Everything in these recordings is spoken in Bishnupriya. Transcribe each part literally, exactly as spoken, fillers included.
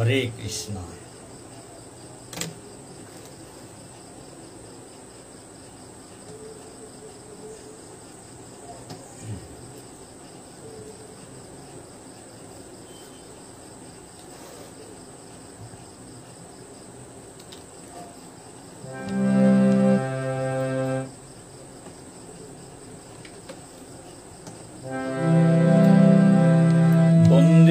হরে কৃষ্ণ। বন্দেহং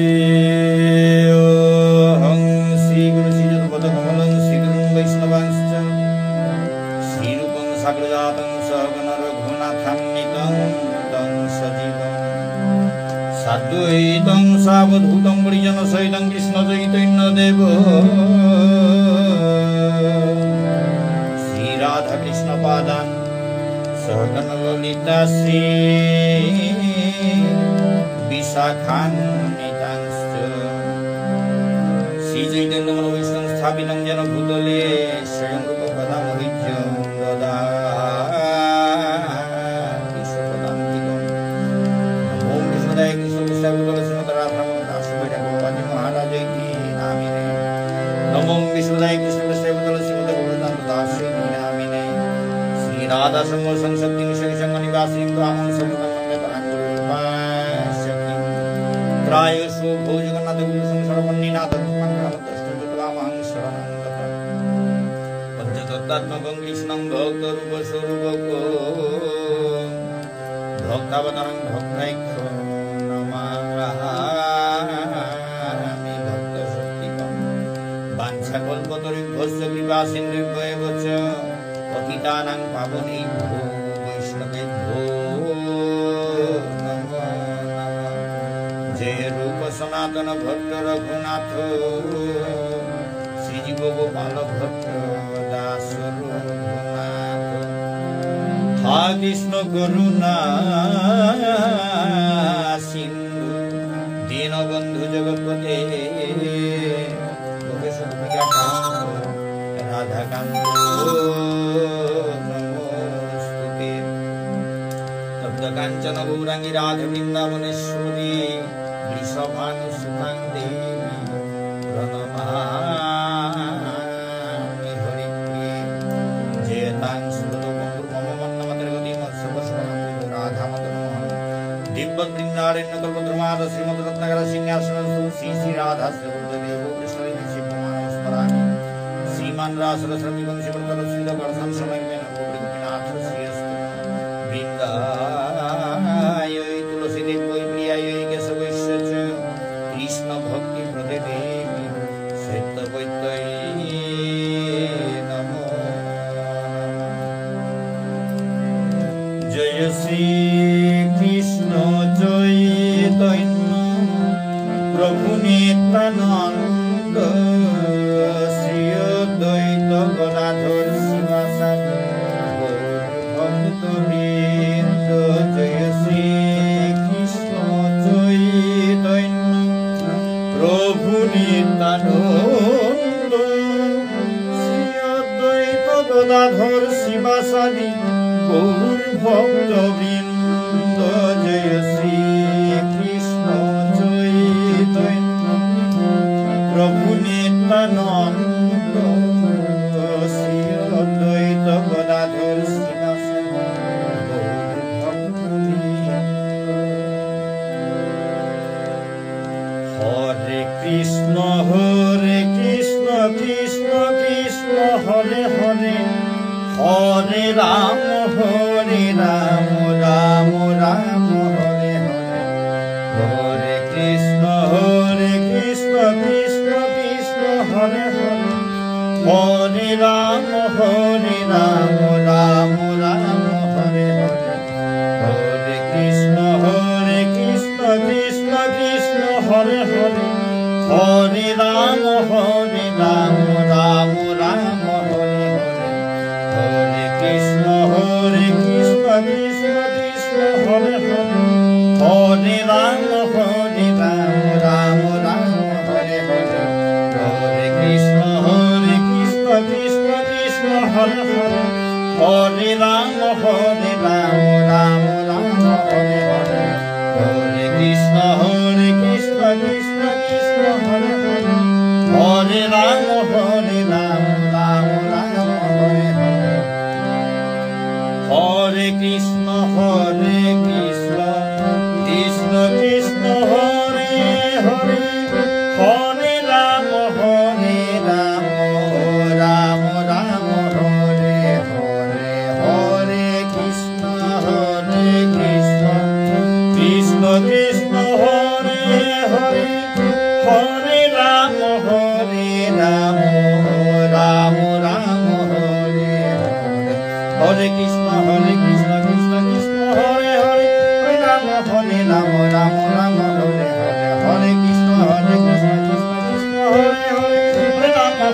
শ্রীগুরু শ্রীযুতপদকমলং শ্রীগুরুং বৈষ্ণবাংশ্চ শ্রীরূপং সাগ্রজাতং সহগণ রঘুনাথান্বিতং তং সজীবং সাদ্বৈতং সাবধূতং পরিজনসহিতং কৃষ্ণচৈতন্যদেব শ্রীরাধাকৃষ্ণপাদান সহগণ ললিতা শ্রী বিশাখান্বিতাংশ্চ। শ্রী চৈতন্য মনোভীষ্টং স্থাপিতং যেন ভূতলে স্বয়ং রূপ কদা মহ্যং দদাতি স্বপদান্তিকম। নমো বিষ্ণুপাদায় কৃষ্ণপ্রেষ্ঠায় ভূতলে শ্রীমতে রাধারমণ দাস বৈরাগ্য বাবাজি মহারাজ কি নামিনে। নমো বিষ্ণুপাদায় কৃষ্ণপ্রেষ্ঠায় ভূতলে শ্রীমতে গৌরচন্দ্র দাস কি নামিনে। শ্রী রাধা সংঘ সংসক্তি সখী সংঘ নিবাসী ত্বামং সর্বদা বন্দে পরাং গুরু উপাসকি। ত্রায়স্ব ভো জগন্নাথ গুরু সংসার বহ্নিনাথ ত্বাং প্রপদ্যস্তুতি ত্বামহং শরণং গতঃ। পঞ্চতত্ত্বাত্মকং কৃষ্ণং ভক্তরূপ স্বরূপকং ভক্তাবতারং ভক্তাখ্যং নমামি ভক্তশক্তিকম্। বাঞ্ছাকল্পতরুভ্যশ্চ কৃপাসিন্ধুভ্য এব চ। পতিতানাং পাবনেভ্যো বৈষ্ণবেভ্যো নমো নমঃ। জয় রূপ সনাতন ভট্ট রঘুনাথ, শ্রীজীব গোপাল ভট্ট দাস রঘুনাথ। হা কৃষ্ণ করুণা সিন্ধু দীনবন্ধু জগৎপতে। গোপেশ গোপিকাকান্ত রাধাকান্ত নমোস্তুতে। তপ্তকাঞ্চনগৌরাঙ্গী রাধে বৃন্দাবনেশ্বরী, বৃষভানুসুতাং দেবী প্রণমামি হরিপ্রিয়ে। জয়তাং সুরতৌ পঙ্গোর্মম মন্দমতের্গতী মৎসর্বস্বপদাম্ভোজৌ রাধামদনমোহনৌ। দীব্যদ্বৃন্দারণ্যকল্পদ্রুমাধঃ শ্রীমদ্রত্নাগারসিংহাসনস্থৌ শ্রী শ্রী রাধাশ্রীলগোবিন্দদেবৌ প্রেষ্ঠালীভিঃ সেব্যমানৌ স্মরামি। শ্রীমান্ রাসরসারম্ভী বংশীবটতটস্থিতঃ কর্ষন্ বেণুস্বনৈর্গোপীর্গোপীনাথঃ শ্রিয়েস্তু নঃ। বৃন্দায়ৈ তুলসীদেব্যৈ প্রিয়ায়ৈ কেশবস্য চ। কৃষ্ণভক্তিপ্রদে দেবী সত্যবত্যৈ নমো নমঃ। জয় শ্রীকৃষ্ণ চৈতন্য প্রভু নিত্যানন্দ শ্রী অদ্বৈত গদাধর শ্রীবাসাদি গৌর ভক্তবৃন্দ। জয় শ্রীকৃষ্ণ চৈতন্য প্রভু নিত্যানন্দ শ্রী অদ্বৈত গদাধর শ্রীবাসাদি গৌর ভক্তবৃন্দ। জয় শ্রীকৃষ্ণ চৈতন্য প্রভু নিত্যানন্দ শ্রী অদ্বৈত গদাধর শ্রীবাসাদি গৌর ভক্তবৃন্দ। হরে কৃষ্ণ হরে কৃষ্ণ কৃষ্ণ কৃষ্ণ হরে হরে, হরে রাম হরে রাম রাম রাম হরে হরে, হরে কৃষ্ণ হরে কৃষ্ণ কৃষ্ণ কৃষ্ণ হরে হরে, হরে রাম হরে রাম রাম রাম হরে হরে, হরে কৃষ্ণ হরে কৃষ্ণ কৃষ্ণ কৃষ্ণ হরে হরে, হরে রাম হরে রাম রাম রাম হরে হরে, হরে কৃষ্ণ হরে কৃষ্ণ কৃষ্ণ কৃষ্ণ হরে হরে, হরে রাম হরে রাম রাম রাম হরে হরে, হরে কৃষ্ণ হরে কৃষ্ণ কৃষ্ণ কৃষ্ণ হরে হরে, হরে রাম হরে রাম রাম রাম হরে হরে, হরে কৃষ্ণ হরে কৃষ্ণ কৃষ্ণ কৃষ্ণ হরে হরে,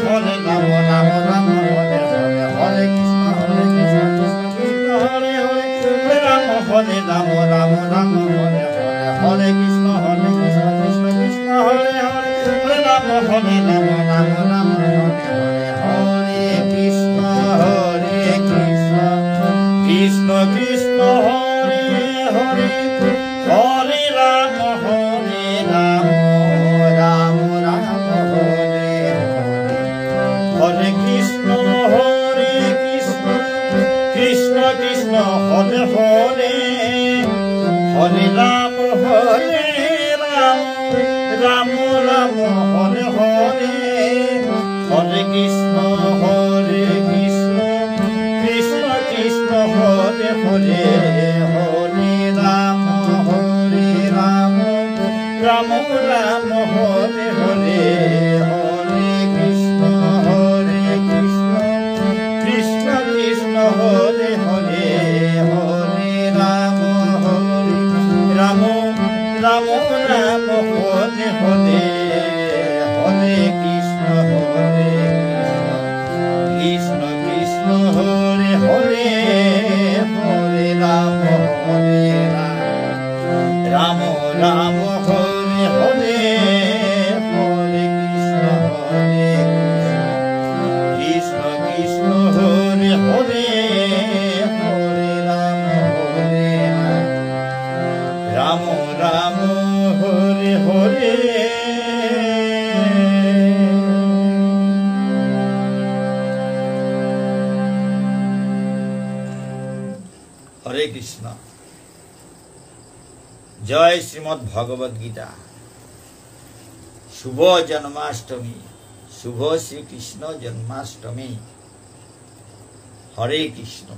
হরে রাম, রাম রাম হরে হরে, হরে কৃষ্ণ, হরে কৃষ্ণ, কৃষ্ণ কৃষ্ণ হরে হরে, হরে রাম, হরে রাম, রাম রাম হরে হরে, হরে কৃষ্ণ, হরে কৃষ্ণ, কৃষ্ণ কৃষ্ণ হরে হরে, হরে রাম, হরে রাম, রাম রাম হরে হরে, হরে কৃষ্ণ, হরে কৃষ্ণ, কৃষ্ণ কৃষ্ণ হরে হরে, হরে রাম, হরে রাম, রাম রাম হরে হরে। হরে কৃষ্ণ, হরে কৃষ্ণ, কৃষ্ণ কৃষ্ণ, হরে হরে। হরে রাম, হরে রাম, রাম রাম, হরে হরে। হরে কৃষ্ণ, হরে কৃষ্ণ, কৃষ্ণ কৃষ্ণ, হরে হরে। হরে রাম, হরে রাম, রাম রাম, হরে হরে। হরে কৃষ্ণ, হরে কৃষ্ণ, কৃষ্ণ কৃষ্ণ, হরে হরে। হরে রাম, হরে রাম, রাম রাম, হরে হরে। হরে কৃষ্ণ, হরে কৃষ্ণ, কৃষ্ণ কৃষ্ণ, হরে হরে। হরে রাম, হরে রাম, রাম রাম, হরে হরে। হরে কৃষ্ণ, হরে কৃষ্ণ, কৃষ্ণ কৃষ্ণ, হরে হরে। হরে রাম, হরে রাম, রাম রাম, হরে হরে। হরে কৃষ্ণ। জয় শ্রীমদ্ ভগবদ গীতা। শুভ জন্মাষ্টমী, শুভ শ্রীকৃষ্ণ জন্মাষ্টমী। হরে কৃষ্ণ।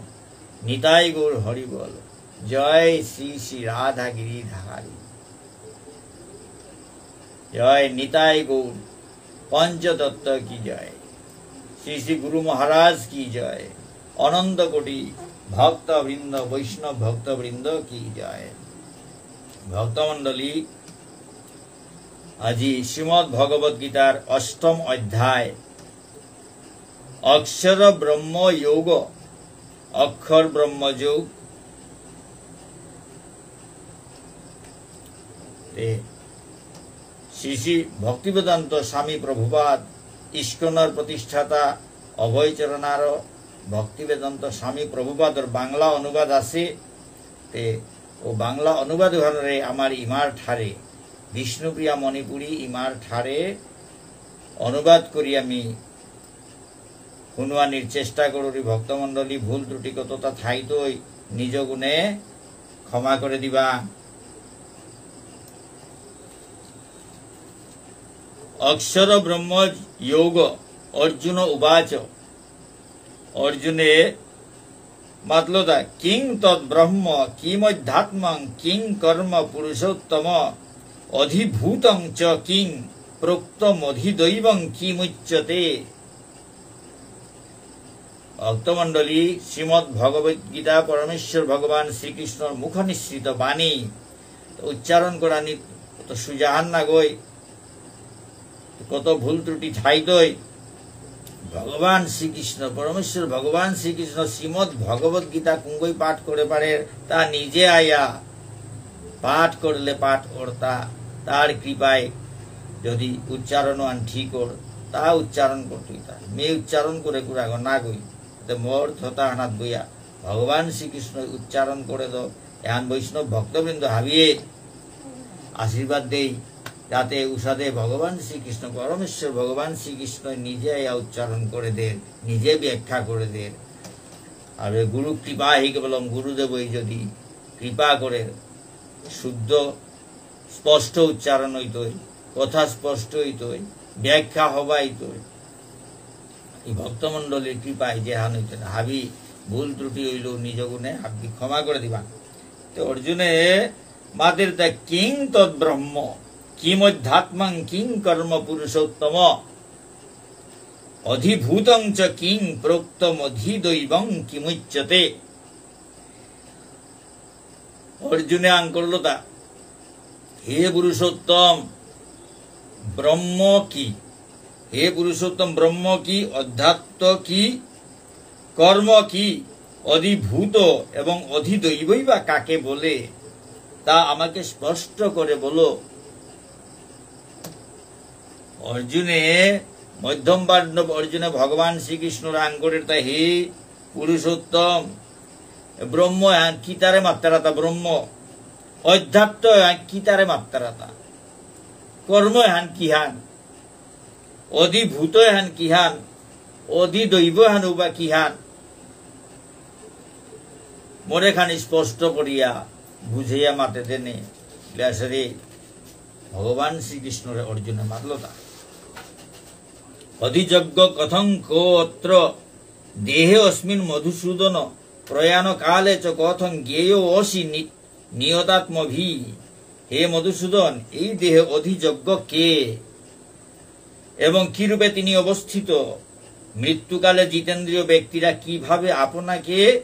নিতাই গৌর হরি বল। জয় শ্রী শ্রী রাধা গিরিধারী। জয় নিতাই গৌর। পঞ্চতত্ত্ব কি জয়। শ্রী শ্রী গুরু মহারাজ কি জয়। অনন্ত কোটি ভক্তবৃন্দ, বৈষ্ণব ভক্তবৃন্দ কি জয়। ভক্তমণ্ডলী, আজি শ্রীমদ্ ভগবদ গীতার অষ্টম অধ্যায়, অক্ষর ব্রহ্ম যোগ, অক্ষর ব্রহ্ম যোগ। তে শ্রী শ্রী ভক্তিবেদান্ত স্বামী প্রভুপাদ, ইস্কনর প্রতিষ্ঠাতা অভয় চরণার ভক্তিবেদান্ত স্বামী প্রভুপাদর বাংলা অনুবাদ আছে। তে ও বাংলা অনুবাদ ওহানরে আমার ইমার ঠারে, বিষ্ণুপ্রিয়া মণিপুরী ইমার ঠারে অনুবাদ করি আমি হুনুয়ানির চেষ্টা করুরি। ভক্তমণ্ডলী, ভুল ত্রুটি কতটা থাইতই নিজ গুণে ক্ষমা করে দিবা। অক্ষর ব্রহ্ম যোগ, অর্জুন উবাচ। অর্জুনে মাতলতা, কিং তদ্ ব্রহ্ম, কিমধ্যাত্মং, কিং কর্ম পুরুষোত্তম, অধিভূতং চ কিং, প্রোক্তমধিদৈবং কিমুচ্যতে। ভক্তমণ্ডলী, শ্রীমদ্ ভগবদ গীতা পরমেশ্বর ভগবান শ্রীকৃষ্ণর মুখনিঃসৃত বাণী। তো উচ্চারণ করা নি-, তো সুজাহান না গই, কত ভুল ত্রুটি থাইতই। ভগবান শ্রীকৃষ্ণ, পরমেশ্বর ভগবান শ্রীকৃষ্ণ শ্রীমদ্ ভগবদ গীতা কুঙ্গই পাঠ করে পারে, তা নিজে আয়া পাঠ করলে পাঠ করতা, তার কৃপায় যদি উচ্চারণ আন ঠিক কর, তা উচ্চারণ করতই তা। মি উচ্চারণ করে কুরাগ না গই, তে মোর থতা হানাত বইয়া ভগবান শ্রীকৃষ্ণ উচ্চারণ করে দ। এহান বৈষ্ণব ভক্তবৃন্দ হাবিয়ে আশীর্বাদ দেই, যাতে উসাদে ভগবান শ্রীকৃষ্ণ, পরমেশ্বর ভগবান শ্রীকৃষ্ণ নিজে ইয়া উচ্চারণ করে দেন, নিজে ব্যাখ্যা করে দেন। আর ওই গুরু কৃপা হি কেবলম, গুরুদেবই যদি কৃপা করে শুদ্ধ স্পষ্ট উচ্চারণ হইতই, কথা স্পষ্ট হইতই, ব্যাখ্যা হবা হইতই। এই ভক্তমণ্ডলীর কৃপায় যেহান হইতে না, হাবি ভুল ত্রুটি হইলেও নিজ গুণে হাবি ক্ষমা করে দিবা। তো অর্জুনে মাতের তা, কিং তদ্ব্রহ্ম, কিমধ্যাত্মং, কিং কর্ম পুরুষোত্তম, অধিভূতং চ কিং, প্রোক্তমধিদৈবং কিমুচ্যতে। অর্জুনে আঙকরলতা, হে পুরুষোত্তম, ব্রহ্ম কি? হে পুরুষোত্তম, ব্রহ্ম কি, অধ্যাত্ম কি, কর্ম কি, অধিভূত এবং অধিদৈবই বা কাকে বলে, তা আমাকে স্পষ্ট করে বলো। অর্জুনে, মধ্যম পাণ্ডব অর্জুনে ভগবান শ্রীকৃষ্ণ রাঙ করের তা, হে পুরুষোত্তম, ব্রহ্ম এহান কিতারে মাত্তারাতা, ব্রহ্ম, অধ্যাত্ম এহান কিতারে মাত্তারাতা, কর্ম এহান কিহান, অধিভূত এহান কিহান, অধিদৈব এহান উবা কিহান, মোরে খানি স্পষ্ট করিয়া বুঝাইয়া মাতে দেনে। লেসরে ভগবান শ্রীকৃষ্ণরে অর্জুনে মাতলতা। অধিযজ্ঞ কথং কোত্র দেহে অস্মিন মধুসূদন, প্রয়াণ কালে চ কথং জ্ঞেয় অসি নি-, নিয়তাত্মভি। হে মধুসূদন, এই দেহে অধিযজ্ঞ কে এবং কিরূপে তিনি অবস্থিত? মৃত্যুকালে জিতেন্দ্রিয় ব্যক্তিরা কিভাবে আপনাকে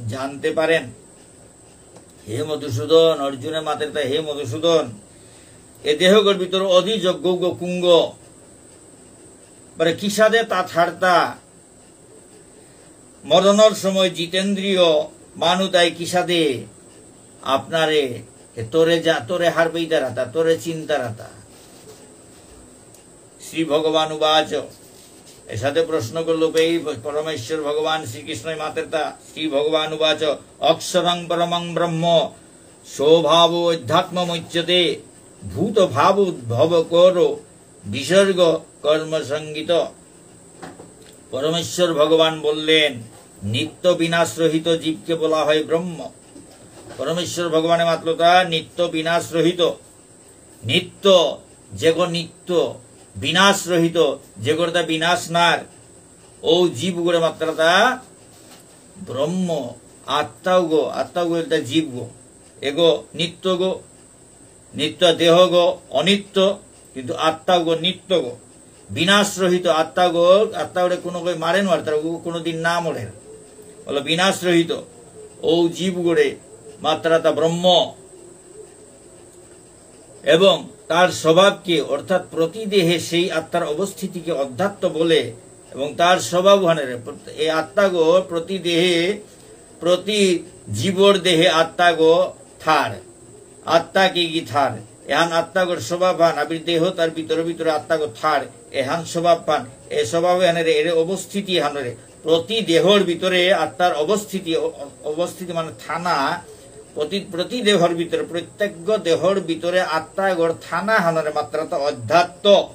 জানতে পারেন? হে মধুসূদন, অর্জুনে মাতের তা, হে মধুসূদন, এ দেহগর ভিতর অধিযজ্ঞগ কুঙগ, মানে কিসাদে তা থারতা, মরণর সময় জিতেন্দ্রিয় মানু তাই কিসাদে আপনারে, এ তোরে যা, তোরে হারপেইতারাতা, তোরে চিনতারাতা। শ্রী ভগবান উবাচ, এসাদে প্রশ্ন করল পেই পরমেশ্বর ভগবান শ্রীকৃষ্ণ মাতেরতা। শ্রী ভগবান উবাচ, অক্ষরং পরমং ব্রহ্ম স্বভাব অধ্যাত্ম মুচ্যতে ভূত ভাব উদ্ভব কর বিসর্গ কর্ম সঙ্গীত। পরমেশ্বর ভগবান বললেন, নিত্য বিনাশ রহিত জীবকে বলা হয় ব্রহ্ম। পরমেশ্বর ভগবানে মাতলতা নিত্য বিনাশ রহিত, নিত্য, যেগো নিত্য, বিনাশ রহিত, যেগোরতা বিনাশ নার, ও জীবগরে মাততারাতা ব্রহ্ম। আত্মাগো, আত্মাগো এতা জীবগো, এগো নিত্যগো, নিত্য দেহগো অনিত্য, কিন্তু আত্মাগো নিত্যগো, বিনাশ রহিত আত্মাগো, আত্মাগরে কোনো কই মারে নোয়ারতারা, ও কোনোদিন না মরে। বলো বিনাশ রহিত, ও জীবগরে মাততারাতা ব্রহ্ম। এবং তার স্বভাবকে, অর্থাৎ প্রতি দেহে সেই আত্মার অবস্থিতিকে অধ্যাত্ম বলে, এবং তার স্বভাব হানরে, এই আত্মাগো প্রতি দেহে, প্রতি জীবর দেহে আত্মাগো থার। আত্মা কি কি থার? এহান আত্মাগর স্বভাব হান, আবির দেহ তার ভিতরে ভিতরে আত্মাগো থার, এহান স্বভাব হান, এ স্বভাব হানরে, এরে অবস্থিতি হানরে, প্রতি দেহর ভিতরে আত্মার অবস্থিতি, অ-, অ-, অবস্থিতি মানে থানা, প্রতি, প্রতি দেহর ভিতরে, প্রত্যেক দেহর ভিতরে আত্মাগর থানা হানরে মাততারাতা অধ্যাত্ম।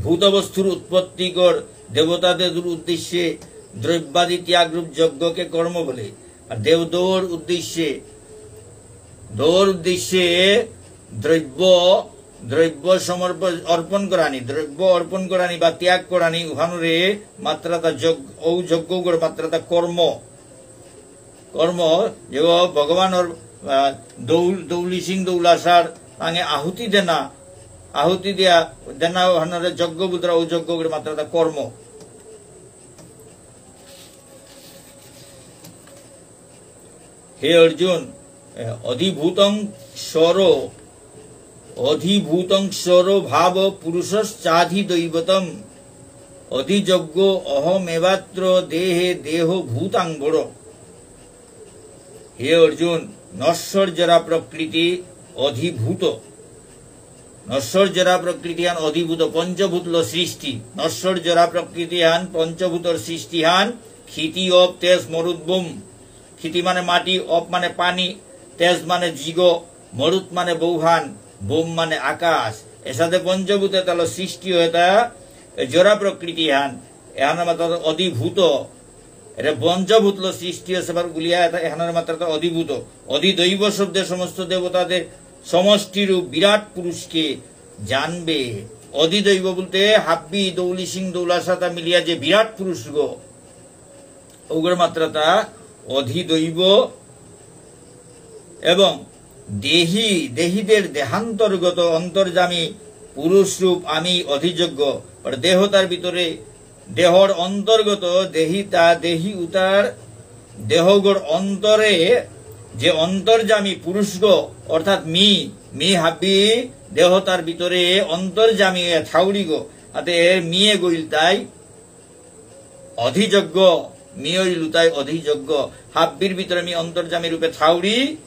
ভূত বস্তুর উৎপত্তিগর দেবতাদের উদ্দেশ্যে দ্রব্যাদি ত্যাগরূপ যজ্ঞকে কর্ম বলে। আর দেবদৌর উদ্দেশ্যে, দৌর উদ্দেশ্যে দ্রব্য, দ্রব্য সমর্পণ, অর্পণ করানি, দ্রব্য অর্পণ করানি বা ত্যাগ করানি, উহানরে মাততারাতা যজ্ঞ, ও যজ্ঞগরে মাততারাতা কর্ম। কর্ম, যে ভগবানর, আহ, দৌল, দৌলি সিং দৌলাসার তাঙে আহুতি দেনা, আহুতি দিয়া দেনা হানরে যজ্ঞ বুলতারা, ও যজ্ঞগরে মাততারাতা কর্ম। হে অর্জুন, এ, অধিভূতং স্বর, অধিভূতং স্বর ভাব পুরুষশ্চাধিদৈবতম। অধিযজ্ঞ অহমেবাত্র দেহে দেহ ভূতাং বড়। হে অর্জুন, নশ্বর জরা প্রকৃতি অধিভূত। নশ্বর জরা প্রকৃতি হান অধিভূত, পঞ্চভূতলো সৃষ্টি। নশ্বর জরা প্রকৃতি হান পঞ্চভূতর সৃষ্টি হান, ক্ষিতি অপ তেজ মরুৎ ব্যোম। ক্ষিতি মানে মাটি, অপ মানে পানি, তেজ মানে জিগ, মরুৎ মানে বৌহান, ব্যোম মানে আকাশ। এসাদে পঞ্চভূতে তালো সৃষ্টি হয়ে তা এ জরা প্রকৃতি হান, এহান মাততারা অধিভূত। এরে পঞ্চভূতলো সৃষ্টি হয়েছে, এবার গুলিয়া এতা এহানরে মাততারাতা অধিভূত। অধিদৈব শব্দে সমস্ত দেবতাদের সমষ্টিরূপ বিরাট পুরুষকে জানবে। অধিদৈব বলতে হাব্বি, দৌলি সিং, দৌলাসাতা মিলিয়া যে বিরাট পুরুষগো, ওগরে মাততারাতা অধিদৈব। এবং দেহী, দেহীদের দেহান্তর্গত অন্তর্যামী পুরুষরূপ আমি অধিযজ্ঞ, আর দেহতার ভিতরে, দেহর অন্তর্গত দেহিতা, দেহী উতার দেহগর অন্তরে যে অন্তর্যামী পুরুষগ, অর্থাৎ মি, মি হাবি দেহতার ভিতরে অন্তর্যামী হয়ে থাউরি গো। আতে এর মিয়ে গইল তাই অধিযোগ্য, মিয়ে ইলু তাই অধিযোগ্য। হাব্বির ভিতরে মি অন্তর্যামী রূপে থাউরি,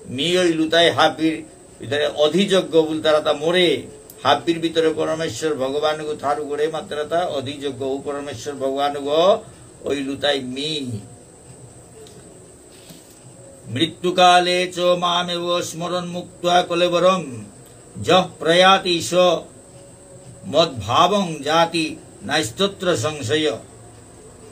মি ইলু তাই হাব্বির ভিতরে অধিযোগ্য বুলতারা তা মোরে। হাব্বির ভিতরে পরমেশ্বর ভগবান গো থারু করে মাত্রা তা অধিযোগ্য। ও পরমেশ্বর ভগবান গো ওই লুতাই মি। মৃত্যুকালে চ মামেব স্মরণ মুক্ত্বা কলেবরম। যঃ প্রয়াতি স মদ্ভাবং যাতি নাস্তত্র সংশয়।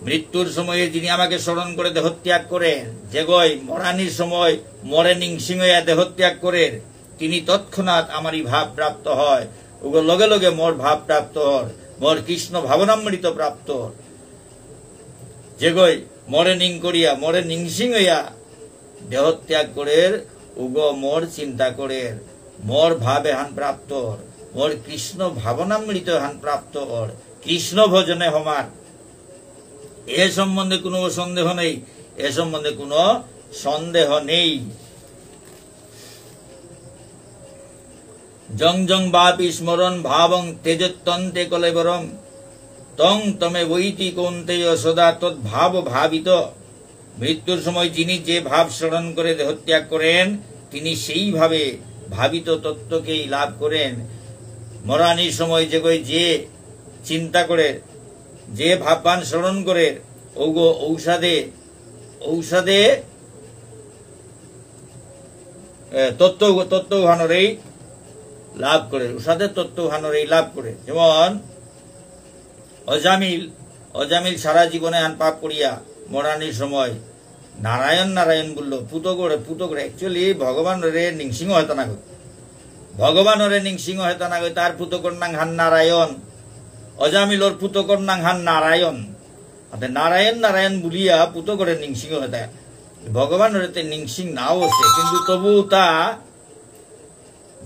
মৃত্যুর সময়ে যিনি আমাকে স্মরণ করে দেহত্যাগ করেন, যেগই মরানির সময় মরে নিংসিং হইয়া দেহত্যাগ করেন, তিনি তৎক্ষণাৎ আমারই ভাব প্রাপ্ত হয়। উগো লগে লগে মোর ভাব প্রাপ্ত হর, মোর কৃষ্ণ ভাবনামৃত প্রাপ্ত হর। যেগই মরে নিং করিয়া, মরে নিংসিং হইয়া দেহত্যাগ করের, উগো মোর চিন্তা করের, মোর ভাব এহান প্রাপ্ত অর, মোর কৃষ্ণ ভাবনামৃত এহান প্রাপ্ত অর, কৃষ্ণ ভজনে হমার। এ সম্বন্ধে কোনো সন্দেহ নেই, এ সম্বন্ধে কোনো সন্দেহ নেই। যং যং বাপি স্মরণ ভাবং ত্যজত্যন্তে কলেবরম। তং তমেবৈতি কৌন্তেয় সদা তদ্ভাব ভাবিত। মৃত্যুর সময় যিনি যে ভাব স্মরণ করে দেহত্যাগ করেন, তিনি সেইভাবে ভাবিত তত্ত্বকেই লাভ করেন। মরানির সময় যেগই যে চিন্তা করে, যে ভাববান স্মরণ করে, ঔগো ঔসাদে, ঔসাদে এ, তত্ত্ব, তত্ত্ব উহানরেই লাভ করে, উসাদে তত্ত্ব উহানরেই লাভ করে। যেমন অজামিল, অজামিল সারা জীবনে আন পাপ করিয়া মরানির সময় নারায়ণ নারায়ণ বলল, পুতগরে, পুতগরে, actually ভগবানরে নিংসিং হতা না গই। ভগবানরে নিংসিং হতা না গই, তার পুতগর নাঙহান নারায়ণ। অজামিলর পুতগর নাঙহান নারায়ণ। আতে নারায়ণ নারায়ণ বুলিয়া পুতগরে নিংসিং হতা। ভগবানরে তে নিংসিং নাও আছে, কিন্তু তবু তা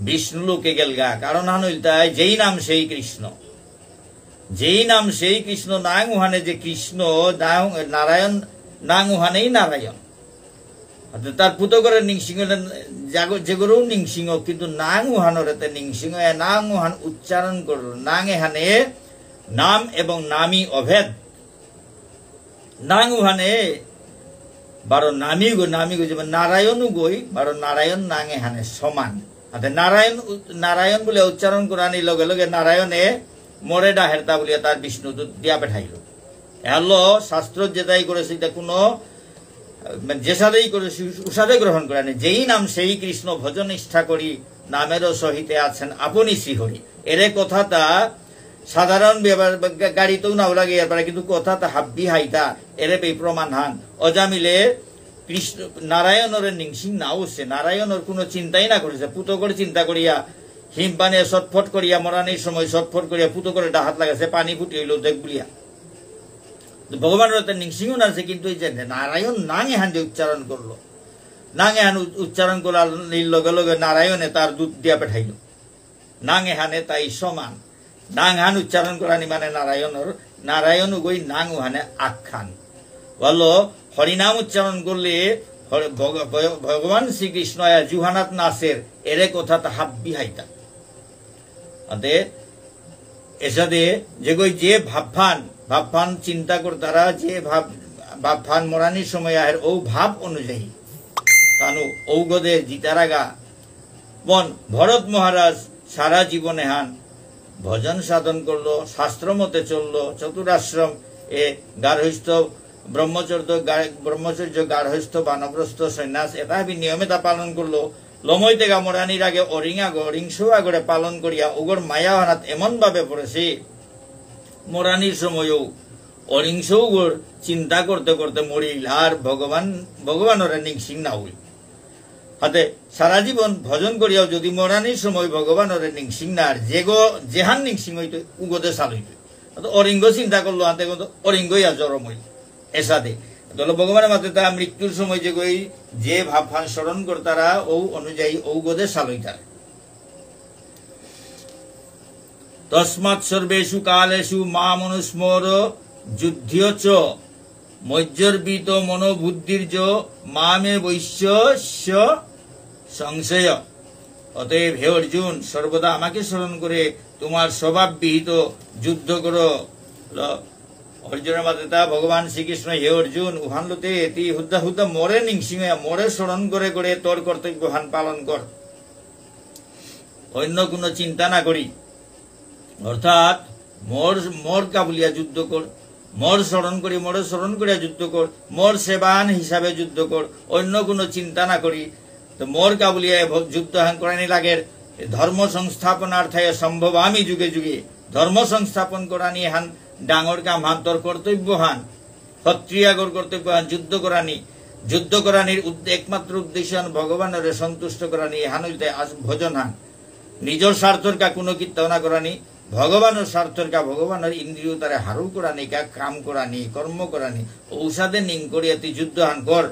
বিষ্ণু লোকে গেলগা। কারণ হান হইল তাই যেই নাম সেই কৃষ্ণ। যেই নাম সেই কৃষ্ণ, নাঙ উহানে যে কৃষ্ণ, নাঙ-, নারায়ণ, নাঙ উহানেই নারায়ণ। আতে তার পুতগরে নিংসিং হলে জাগ-, যেগরেও নিংসিং হোক, কিন্তু নাঙ উহানরে তে নিংসিং হয়ে নাঙ উহান উচ্চারণ করল। নাঙ এহানে নাম এবং নামী অভেদ। নাঙ উহানে বারো নামী গো, নামী গো, যেমন নারায়ণ গই, বারো নারায়ণ নাঙ এহানে সমান। আতে নারায়ণ উ-, নারায়ণ বুলে উচ্চারণ করানি লগে লগে নারায়ণে মোরে ডাহেরতা বুলিয়া তার বিষ্ণু দূত দিয়া পেঠাইল। এহালো শাস্ত্র যেটাই করেছে, এটা কোনো, মানে, যেসাদেই করেছে, উসাদে গ্রহণ করানি। যেই নাম সেই কৃষ্ণ ভজন নিষ্ঠা করি, নামেরও সহিতে আছেন আপনি শ্রীহরি। এরে কথাটা সাধারণ ব্যবহার, বা গা-, গাড়িতেও নাও লাগে এর পরে, কিন্তু কথাটা হাব্বি হাইতা, এরে পে প্রমাণ হান। অজামিলে কৃষ্ণ, নারায়ণরে নিংসিং নাও সে, নারায়ণর কোনো চিন্তাই না করেছে। পুতকর চিন্তা করিয়া, হিমপানে ছটফট করিয়া, মরানির সময় ছটফট করিয়া, পুতকরে ডাহাত লাগাছে, পানি ফুটি হইল দেখ বুলিয়া। তো ভগবানরে তে নিংসিং না আছে, কিন্তু এই যে নারায়ণ নাঙ এহান যে উচ্চারণ করলো, নাঙ এহান উ-, উচ্চারণ করার লগে লগে নারায়ণে তার দূত দিয়া পেঠাইল। নাঙ এহানে তাই সমান। নাঙহান উচ্চারণ করানি মানে নারায়ণর, নারায়ণ উগই নাঙ উহানে আখ্যান। বলো, হরিনাম উচ্চারণ করলে হরে-, ভগ-, ভগ-, ভগবান শ্রীকৃষ্ণ আয়া জুহানাত নাচের, এরে কথাটা হাব্বি হাইতা। আতে এসাদে যেগই যে ভাবফান, ভাবফান চিন্তা করতারা, যে ভাব, ভাবফান মরানির সময় আহের, ও ভাব অনুযায়ী তানু ঔগদে জিতারাগা। বন ভরত মহারাজ সারা জীবন এহান ভজন সাধন করলো, শাস্ত্র মতে চললো, চতুরাশ্রম এ গার্হস্থ্য, ব্রহ্মচর্য, গা-, ব্রহ্মচর্য, গার্হস্থ্য, বানপ্রস্থ, সন্ন্যাস, এটা হাবি নিয়ম এটা পালন করলো। লমইতেগা মরানির আগে অরিং আগো, অরিংস আগরে পালন করিয়া উগর মায়া হানাত এমন ভাবে পড়েছে, মরানির সময়ও অরিংস উগর চিন্তা করতে করতে মরিল, আর ভগবান, ভগবানরে নিংসিং না হইল। হাতে সারা জীবন ভজন করিয়াও যদি মরানির সময় ভগবানরে নিংসিং না, আর যেগো, যেহান নিংসিং হইতো, উগদে সাল হইতো। তো অরিঙ্গ চিন্তা করলো, আনতে কিন্তু অরিঙ্গই আর জরম হইল। এসাদে। তাহলে ভগবানের মাতে তা মৃত্যুর সময় যেগই যে ভাবহান স্মরণ করতারা, ও অনুযায়ী ঔগদে সাল হইতারা। তস্মাৎ সর্বেষু কালেষু মামনুস্মর যুধ্যস্য চ। ময়্যর্পিত মনোবুদ্ধির্য মামেবৈষ্যস্য সংশয়। অতএব হে অর্জুন, সর্বদা আমাকে স্মরণ করে তোমার স্বভাব বিহিত যুদ্ধ করো। ল-, অর্জুনরে মাতেরতা ভগবান শ্রীকৃষ্ণ, হে অর্জুন, উহানলতে তি হুদ্দা হুদ্দা মোরে নিংসিং অয়া, মোরে স্মরণ করে করে তোর কর্তব্যহান পালন কর। অন্য কোনো চিন্তা না করি। অর্থাৎ মোর, মোর কা বুলিয়া যুদ্ধ কর, মোর স্মরণ করি, মোরে স্মরণ করিয়া যুদ্ধ কর, মোর সেবান হিসাবে যুদ্ধ কর, অন্য কোনো চিন্তা না করি। তো মোর কা বুলিয়া এ ভ-, যুদ্ধহান করানি লাগের। ধর্ম সংস্থাপনার্থায় সম্ভবামি যুগে যুগে। ধর্ম সংস্থাপন করানি হান ডাঙর কামহান, তোর কর্তব্যহান। ক্ষত্রিয়াগর কর্তব্যহান যুদ্ধ করানি। যুদ্ধ করানির উদ্দে-, একমাত্র উদ্দেশ্য হান ভগবানরে সন্তুষ্ট করানি, এহান হইতে আস-, ভজন হান। নিজর স্বার্থর কা কোনো কিত্তাও না করানি, ভগবানর স্বার্থর কা, ভগবানর ইন্দ্রিয় তারে হারৌ করানি কা, কাম করানি, কর্ম করানি, ঔসাদে নিং করিয়া তি যুদ্ধহান কর।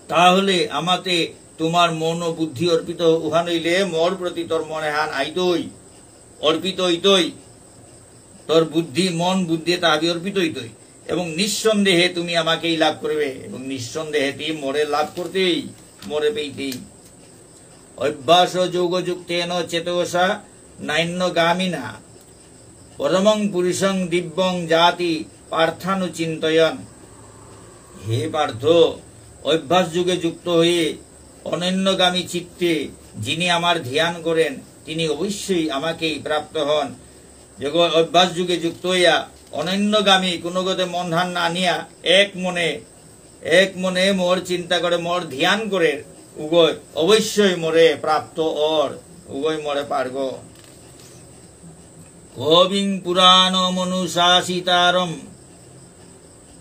তাহলে আমাতে তোমার মন ও বুদ্ধি অর্পিত উহান হইলে মোর প্রতি তোর মন এহান আইতই, অর্পিত হইতই। তোর বুদ্ধি, মন বুদ্ধি তা হাবি অর্পিত হইতই। এবং নিঃসন্দেহে তুমি আমাকেই লাভ করবে, এবং নিঃসন্দেহে তি মোরে লাভ করতেই, মোরে পেইতেই। অভ্যাস যোগযুক্তেন চেতসা নান্যগামিনা পরমং পুরুষং দিব্যং যাতি পার্থানুচিন্তয়ন। হে পার্থ, অভ্যাস যোগে যুক্ত হয়ে অনন্যগামী চিত্তে যিনি আমার ধ্যান করেন, তিনি অবশ্যই আমাকেই প্রাপ্ত হন। যে অভ্যাস যোগে যুক্ত হইয়া অনন্যগামী, কোনো গতে মনহান না নিয়া, এক মনে, এক মনে মোর চিন্তা করে, মোর ধ্যান করে, উগই অবশ্যই মোরে প্রাপ্ত অর, উগই মোরে পারগ। কবিং পুরাণমনুশাসিতারম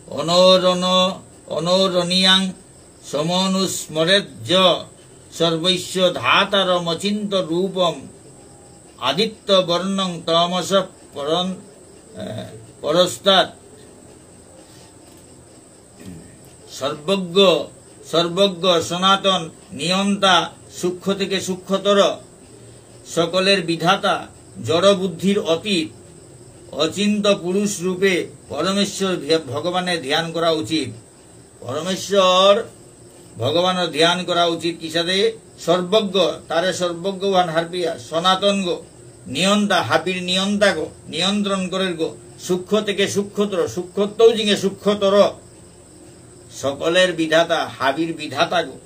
অনরণ-, অনরণীয়াং সমনুস্মরেজ্য সর্বস্য ধাতারমচিন্ত রূপম আদিত্য বর্ণং তমস পরন-, এ, পরস্তাৎ। সর্বজ্ঞ, সর্বজ্ঞ, সনাতন, নিয়ন্তা, সূক্ষ্ম থেকে সূক্ষ্মতর, সকলের বিধাতা, জড় বুদ্ধির অতীত, অচিন্ত পুরুষ রূপে পরমেশ্বর ভে-, ভগবানের ধ্যান করা উচিত। পরমেশ্বর ভগবানর ধ্যান করা উচিত। কিসাদে? সর্বজ্ঞ, তারে সর্বজ্ঞ ওহান হারপিয়া, সনাতন গো, নিয়ন্তা, হাবির নিয়ন্তা গো, নিয়ন্ত্রণ করের গো, সূক্ষ্ম থেকে সূক্ষ্মতর, সূক্ষ্মত্তও জিঙে সূক্ষ্মতর, সকলের বিধাতা, হাবির বিধাতা গো,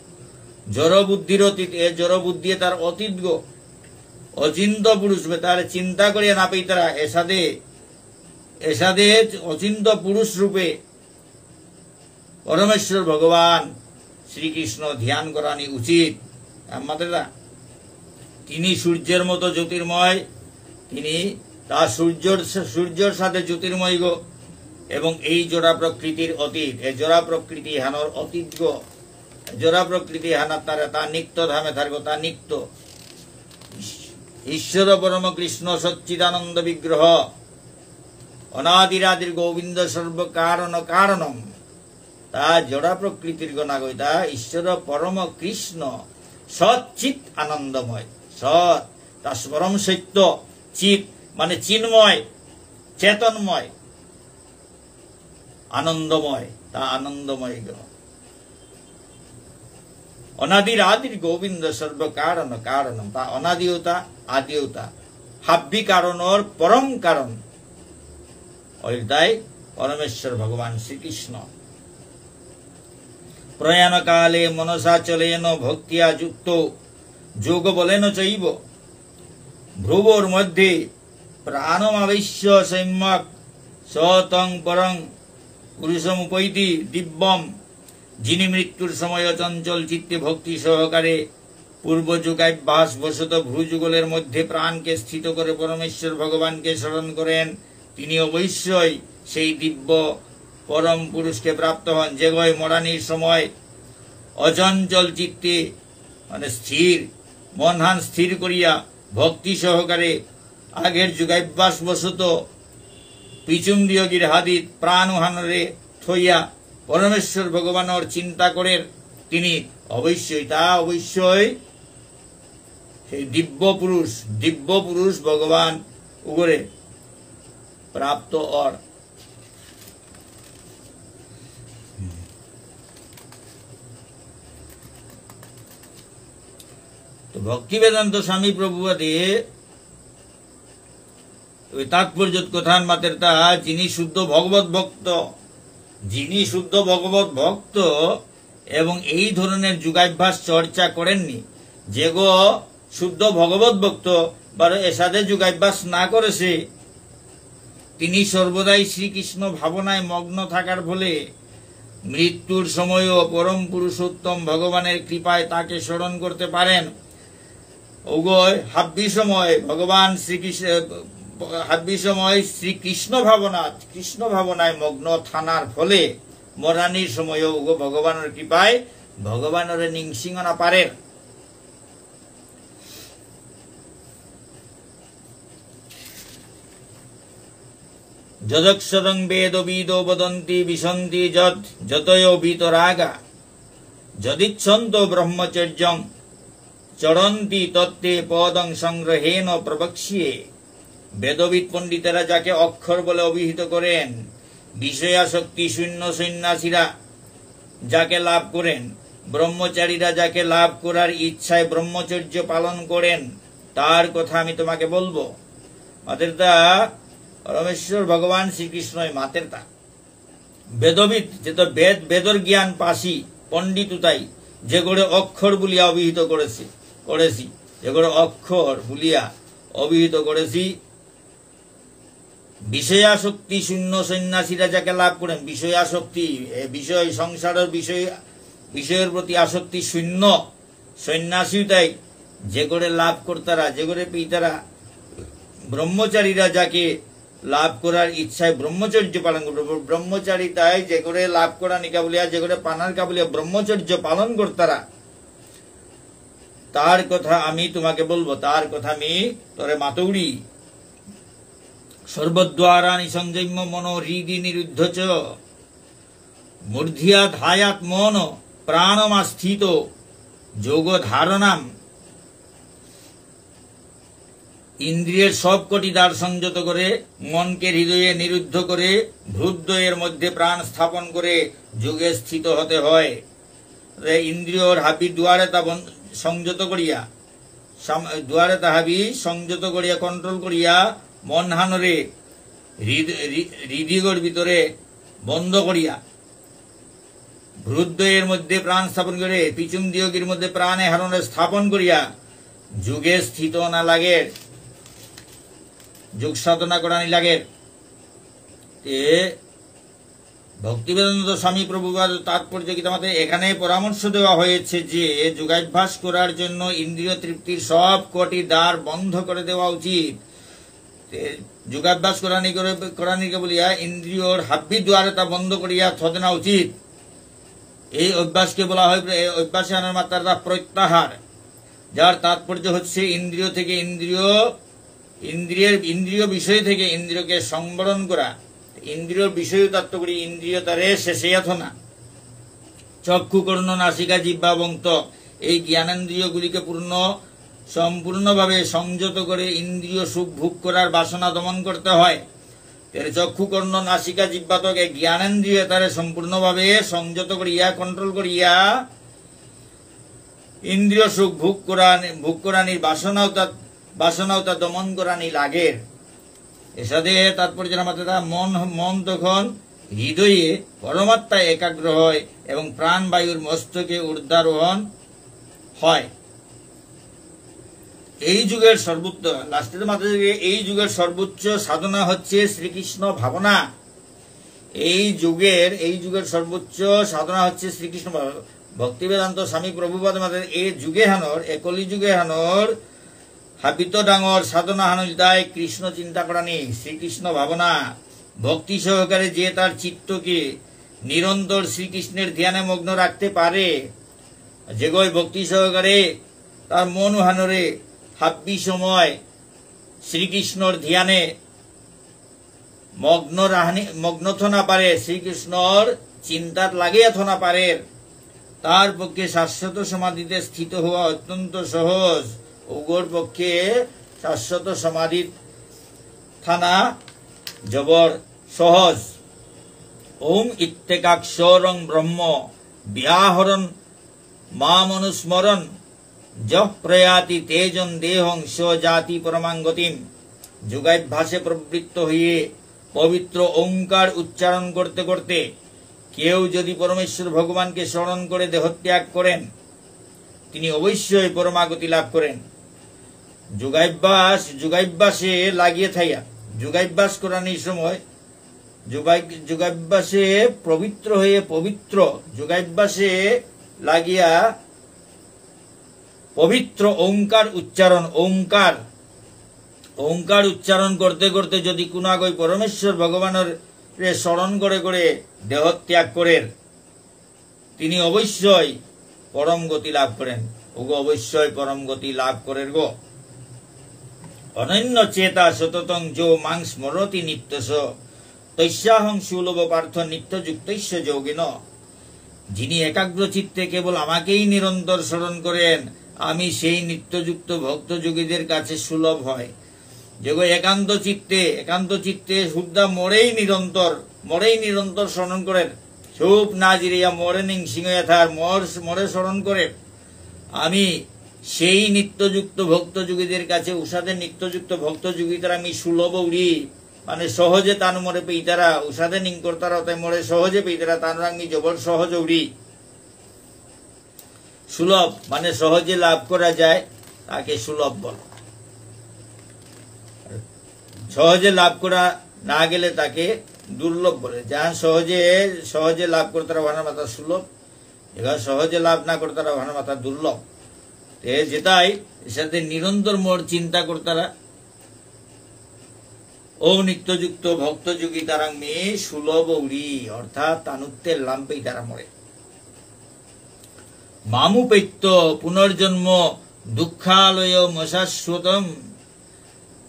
জড় বুদ্ধির অতীত, এ জড় বুদ্ধি তার অতীত গো, অচিন্ত পুরুষ বে, তার চিন্তা করিয়া না পেইতারা, এসাদে, এসাদে অচিন্ত পুরুষ রূপে পরমেশ্বর ভগবান শ্রীকৃষ্ণ ধ্যান করানি উচিত। আমাদের না? তিনি সূর্যের মতো জ্যোতির্ময়, তিনি তা সূর্যর, সূর্যর সাথে জ্যোতির্ময় গো, এবং এই জড়া প্রকৃতির অতীত, এ জড়া প্রকৃতি হানর অতীত গো, জড়া প্রকৃতি হানার তারা তা নিত্য ধামে থাকবো, তা নিত্য। ঈশ্বর পরম কৃষ্ণ সচ্চিদানন্দ বিগ্রহ, অনাদিরাদির গোবিন্দ সর্ব কারণ কারণম। তা জড়া প্রকৃতির গণাগই, তা ঈশ্বর পরম কৃষ্ণ, সৎ চিৎ আনন্দময়। সৎ, তা পরম সত্য, চিৎ মানে চিন্ময়, চেতনময়, আনন্দময়, তা আনন্দময় গ। অনাদির আদির গোবিন্দ সর্ব কারণ কারণ, তা অনাদিও তা, আদিও তা, হাব্বি কারণর পরম কারণ। অইলতাই পরমেশ্বর ভগবান শ্রীকৃষ্ণ। প্রয়াণকালে মনসাচলেন ভক্তিয়া যুক্ত যোগবলেন চৈব। ভ্রুবোর্মধ্যে প্রাণমাবেশ্য সম্যক স তং পরং পুরুষমুপৈতি দিব্যম। যিনি মৃত্যুর সময় অচঞ্চল চিত্তে ভক্তি সহকারে পূর্ব যোগাভ্যাস বশত ভ্রুযুগলের মধ্যে প্রাণকে স্থিত করে পরমেশ্বর ভগবানকে স্মরণ করেন, তিনি অবশ্যই সেই দিব্য পরম পুরুষকে প্রাপ্ত হন। যেগই মরানির সময় অচঞ্চল চিত্তে, মানে স্থির, মনহান স্থির করিয়া ভক্তি সহকারে আগের যোগাভ্যাস বশত পিচুম দিয়গির হাদিত প্রাণ উহানরে থইয়া পরমেশ্বর ভগবানর চিন্তা করের, তিনি অবশ্যই, তা অবশ্যই সেই দিব্য পুরুষ, দিব্য পুরুষ ভগবান উগরে প্রাপ্ত অর। তো ভক্তিবেদান্ত স্বামী প্রভুপাদে ওই তাৎপর্যত কথান মাতেরতা, যিনি শুদ্ধ ভগবত ভক্ত, যিনি শুদ্ধ ভগবত ভক্ত এবং এই ধরনের যোগাভ্যাস চর্চা করেননি, যেগো শুদ্ধ ভগবত ভক্ত বারো এসাদে যোগাভ্যাস না করেসে, তিনি সর্বদাই শ্রীকৃষ্ণ ভাবনায় মগ্ন থাকার ফলে মৃত্যুর সময়ও পরম পুরুষোত্তম ভগবানের কৃপায় তাকে স্মরণ করতে পারেন। উগয় হাব্বি সময় ভগবান শ্রীকৃষ্ণ, হাব্বি সময় শ্রীকৃষ্ণ ভাবনা, কৃষ্ণ ভাবনায় মগ্ন থানার ফলে মরানির সময়ও উগো ভগবানের কৃপায় ভগবানরে নিংসিং না পারের। যদক্ষরং বেদবিদো বদন্তি বিশন্তি যৎ যতয়ো বীতরাগা যদিচ্ছন্তো ব্রহ্মচর্যং চরন্তি তত্তে পদং সংগ্রহেণ প্রবক্ষ্যে। বেদবিদ পণ্ডিতেরা যাকে অক্ষর বলে অভিহিত করেন, বিষয়াসক্তি শূন্য সন্ন্যাসীরা যাকে লাভ করেন, ব্রহ্মচারীরা যাকে লাভ করার ইচ্ছায় ব্রহ্মচর্য পালন করেন, তার কথা আমি তোমাকে বলবো। মাতেরতা পরমেশ্বর ভগবান শ্রীকৃষ্ণই মাতেরতা। বেদবিদ, যে তো বেদ, বেদর জ্ঞান পাসি, পণ্ডিত উতাই, যেগরে অক্ষর বুলিয়া অভিহিত করেসি, করেসি, যেগরে অক্ষর বুলিয়া অভিহিত করেসি, বিষয়াসক্তি শূন্য সন্ন্যাসীরা যাকে লাভ করেন, বিষয়াসক্তি, এ, বিষয়, সংসারের বিষয়, বিষয়ের প্রতি আসক্তি শূন্য সন্ন্যাসী তাই, যেগরে লাভ করতারা, যেগরে পেইতারা, ব্রহ্মচারীরা যাকে লাভ করার ইচ্ছায় ব্রহ্মচর্য পালন করবে, ব্রহ্মচারী তাই যেগরে লাভ করানিকা বলিয়া, যেগরে পানার কা বলিয়া ব্রহ্মচর্য পালন করতারা, তার কথা আমি তোমাকে বলবো, তার কথা আমি তোরে মাতৌরি। সর্বদ্বারাণি সংযম্য মনো হৃদি নিরুদ্ধ চ। মূর্ধ্যাধায়াত্মন প্রাণমাস্থিত যোগ ধারণাম। ইন্দ্রিয়ের সব কটি দ্বার সংযত করে, মনকে হৃদয়ে নিরুদ্ধ করে, ভ্রূদ্বয়ের মধ্যে প্রাণ স্থাপন করে যোগে স্থিত হতে হয়। রে ইন্দ্রিয়র হাবি দুয়ারে তা বন-, সংযত করিয়া, সাম-, দুয়ারে তা হাবি সংযত করিয়া, কন্ট্রোল করিয়া, মন হানরে হৃদ-, হৃ-, হৃদিগর ভিতরে বন্ধ করিয়া, ভ্রূদ্বয়ের মধ্যে প্রাণ স্থাপন করে, পিছুম দিয়গির মধ্যে প্রাণ এহানরে স্থাপন করিয়া, যোগে স্থিত না লাগে, যোগ সাধনা করানি লাগে। তে ভক্তিবেদান্ত স্বামী প্রভুপাদ তাৎপর্য গীতা মতে এখানে পরামর্শ দেওয়া হয়েছে যে যোগাভ্যাস করার জন্য ইন্দ্রিয় তৃপ্তির সব কটি দ্বার বন্ধ করে দেওয়া উচিত। তে যোগাভ্যাস করানি করে, করানিকে বলিয়া ইন্দ্রিয়র হাব্বি দ্বারে তা বন্ধ করিয়া থদনা উচিত। এই অভ্যাসকে বলা হয় প্র-, এই অভ্যাসে আনার মাত্রা তা প্রত্যাহার, যার তাৎপর্য হচ্ছে ইন্দ্রিয় থেকে ইন্দ্রিয়, ইন্দ্রিয়ের, ইন্দ্রিয় বিষয় থেকে ইন্দ্রিয়কে সংবরণ করা। ইন্দ্রিয় বিষয় তত্ত্ব করি ইন্দ্রিয় তারে শেষে থনা। চক্ষু, কর্ণ, নাসিকা, জিহ্বা এবং ত্বক, এই জ্ঞানেন্দ্রিয়গুলিকে পূর্ণ, সম্পূর্ণভাবে সংযত করে ইন্দ্রিয় সুখ ভোগ করার বাসনা দমন করতে হয়। এর চক্ষু, কর্ণ, নাসিকা, জিহ্বা, ত্বক, এই জ্ঞানেন্দ্রিয় তারে সম্পূর্ণভাবে সংযত করিয়া, কন্ট্রোল করিয়া, ইন্দ্রিয় সুখ ভোগ করানি, ভোগ করানির বাসনাও তা, বাসনাও তা দমন করানি লাগে। এসাদে তাৎপর্য মাত্রা মন, মন তখন হৃদয়ে পরমাত্মায় একাগ্র হয় এবং প্রাণবায়ুর মস্তকে ঊর্ধ্বারোহণ হয়। এই যুগের সর্বোচ্চ, লাস্টের মাত্রা এই যুগের সর্বোচ্চ সাধনা হচ্ছে শ্রীকৃষ্ণ ভাবনা। এই যুগের, এই যুগের সর্বোচ্চ সাধনা হচ্ছে শ্রীকৃষ্ণ ভাবনা। ভক্তিবেদান্ত স্বামী প্রভুপাদ মাতের এই যুগে হানর, এ কলি যুগে হানর হাবিত ডাঙর সাধনা হান ইলতাই কৃষ্ণ চিন্তা করানি, শ্রীকৃষ্ণ ভাবনা। ভক্তি সহকারে যে তার চিত্তকে নিরন্তর শ্রীকৃষ্ণের ধ্যানে মগ্ন রাখতে পারে, যেগই ভক্তি সহকারে তার মন হানরে হাব্বি সময় শ্রীকৃষ্ণর ধ্যানে মগ্ন রাহানি, মগ্ন থনা পারে, শ্রীকৃষ্ণর চিন্তাত লাগিয়া থনা পারে, তার পক্ষে শাশ্বত সমাধিতে স্থিত হওয়া অত্যন্ত সহজ। উগর পক্ষে শাশ্বত সমাধিত থানা জবর সহজ। ওম ইত্যেকাক্ষরং ব্রহ্ম ব্যাহরণ মামনুস্মরণ যঃ প্রয়াতি তেজং দেহং স যাতি পরমাং গতিম। যোগাভ্যাসে প্রবৃত্ত হয়ে পবিত্র ওঙ্কার উচ্চারণ করতে করতে কেউ যদি পরমেশ্বর ভগবানকে স্মরণ করে দেহত্যাগ করেন, তিনি অবশ্যই পরমাগতি লাভ করেন। যোগাভ্যাস, যোগাভ্যাসে লাগিয়ে থাইয়া, যোগাভ্যাস করানির সময় যোগা-, যোগাভ্যাসে পবিত্র হয়ে পবিত্র, যোগাভ্যাসে লাগিয়া পবিত্র ওঙ্কার উচ্চারণ, ওঙ্কার, ওঙ্কার উচ্চারণ করতে করতে যদি কুনাগই পরমেশ্বর ভগবানরে স্মরণ করে করে দেহত্যাগ করের, তিনি অবশ্যই পরম গতি লাভ করেন। ওগো অবশ্যই পরম গতি লাভ করের গো। অনন্য চেতা সততং যো মাং স্মরতি নিত্যশ, তস্যাহং সুলভ পার্থ নিত্যযুক্তস্য যোগিন। যিনি একাগ্র চিত্তে কেবল আমাকেই নিরন্তর স্মরণ করেন, আমি সেই নিত্যযুক্ত ভক্ত যোগীদের কাছে সুলভ হয়। যেগো একান্ত চিত্তে, একান্ত চিত্তে শুদ্ধা মোরেই নিরন্তর, মোরেই নিরন্তর স্মরণ করেন। চুপ না জিরিয়া মোরে নিংসিং হইয়া থার, মোর, মোরে স্মরণ করে। আমি সেই নিত্যযুক্ত ভক্ত যোগীদের কাছে, উসাদে নিত্যযুক্ত ভক্ত যোগী তারা আমি সুলভ উড়ি, মানে সহজে তানু মোরে পেইতারা, উসাদে নিং করতারা, তাই মোরে সহজে পেইতারা, তানু আমি জবর সহজ উড়ি। সুলভ, মানে সহজে লাভ করা যায়, তাকে সুলভ বলে। সহজে লাভ করা না গেলে তাকে দুর্লভ বলে। যাহা সহজে, সহজে লাভ করতারা ওহানর মাতা সুলভ, যেগা সহজে লাভ না করতারা ওহানর মাতা দুর্লভ। তে যেতাই, এসাদে নিরন্তর মোর চিন্তা করতারা, ও নিত্যযুক্ত ভক্ত যোগী তারাং মি সুলভ উড়ি, অর্থাৎ তানুত্তে লাম্পেই তারা মরে। মামুপেত্য পুনর্জন্ম দুঃখালয়মশাশ্বতম,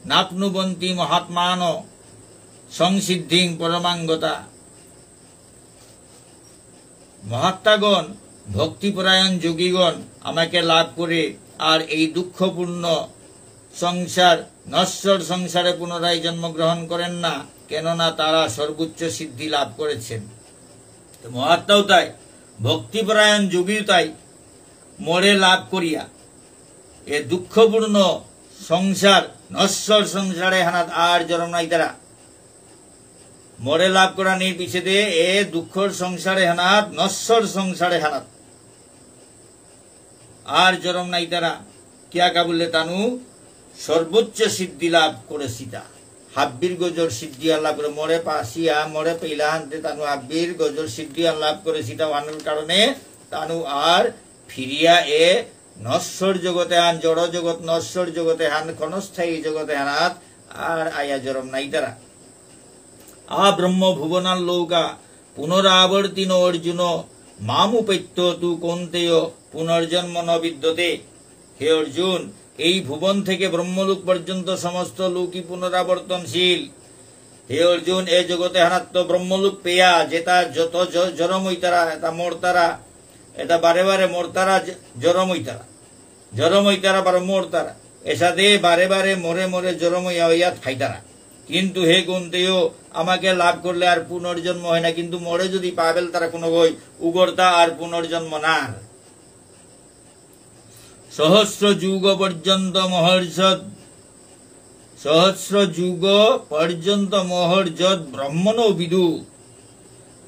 নাপ্নুবন্তি মহাত্মান সংসিদ্ধিং পরমাং গতা। মহাত্মাগণ, ভক্তিপরায়ণ যোগীগণ আমাকে লাভ করে আর এই দুঃখপূর্ণ সংসার, নশ্বর সংসারে পুনরায় জন্মগ্রহণ করেন না, কেননা তারা সর্বোচ্চ সিদ্ধি লাভ করেছেন। তো মহাত্মাও তাই, ভক্তিপরায়ণ যোগীও তাই, মোরে লাভ করিয়া এ দুঃখপূর্ণ সংসার, নশ্বর সংসারে হানাত আর জরম নাই তারা। মোরে লাভ করানির পিছেদে এ দুঃখর সংসারে হানাত, নশ্বর সংসারে হানাত আর জরম নাই তারা। কিয়া কা বুললে তানু সর্বোচ্চ সিদ্ধি লাভ করেসিতা। হাব্বির গজর সিদ্ধি আর লাভ করে, মোরে পাসিয়া, মোরে পেইলা হানতে তানু হাব্বির গজর সিদ্ধি আর লাভ করেসিতা। ওহানর কারণে তানু আর ফিরিয়া এ নশ্বর জগতে হান, জড় জগৎ, নশ্বর জগতে হান, ক্ষণস্থায়ী জগতে হানাত আর আয়া জরম নাই তারা। আ ব্রহ্ম ভুবনাল্লোকা পুনরাবর্তিন অর্জুন, মামুপেত্য তু কৌন্তেয় পুনর্জন্ম ন বিদ্যতে। হে অর্জুন, এই ভুবন থেকে ব্রহ্মলোক পর্যন্ত সমস্ত লোকই পুনরাবর্তনশীল। হে অর্জুন, এ জগতে হানাত্ত ব্রহ্মলোক পেয়া যেতা যত জ-, জরম হইতারা, এতা মরতারা, এতা বারে বারে মরতারা, জ-, জরম হইতারা, জরম হইতারা, বারো মরতারা। এসাদে বারে বারে মরে মরে জরম হইয়া হইয়া থাইতারা। কিন্তু হে কৌন্তেয়, আমাকে লাভ করলে আর পুনর্জন্ম হয় না, কিন্তু মোরে যদি পাবেল তারা কোনো গই উগরতা আর পুনর্জন্ম না। সহস্র যুগ পর্যন্ত মহর্ষদ, সহস্র যুগ পর্যন্ত মহর্ষদ ব্রহ্মণো বিদু,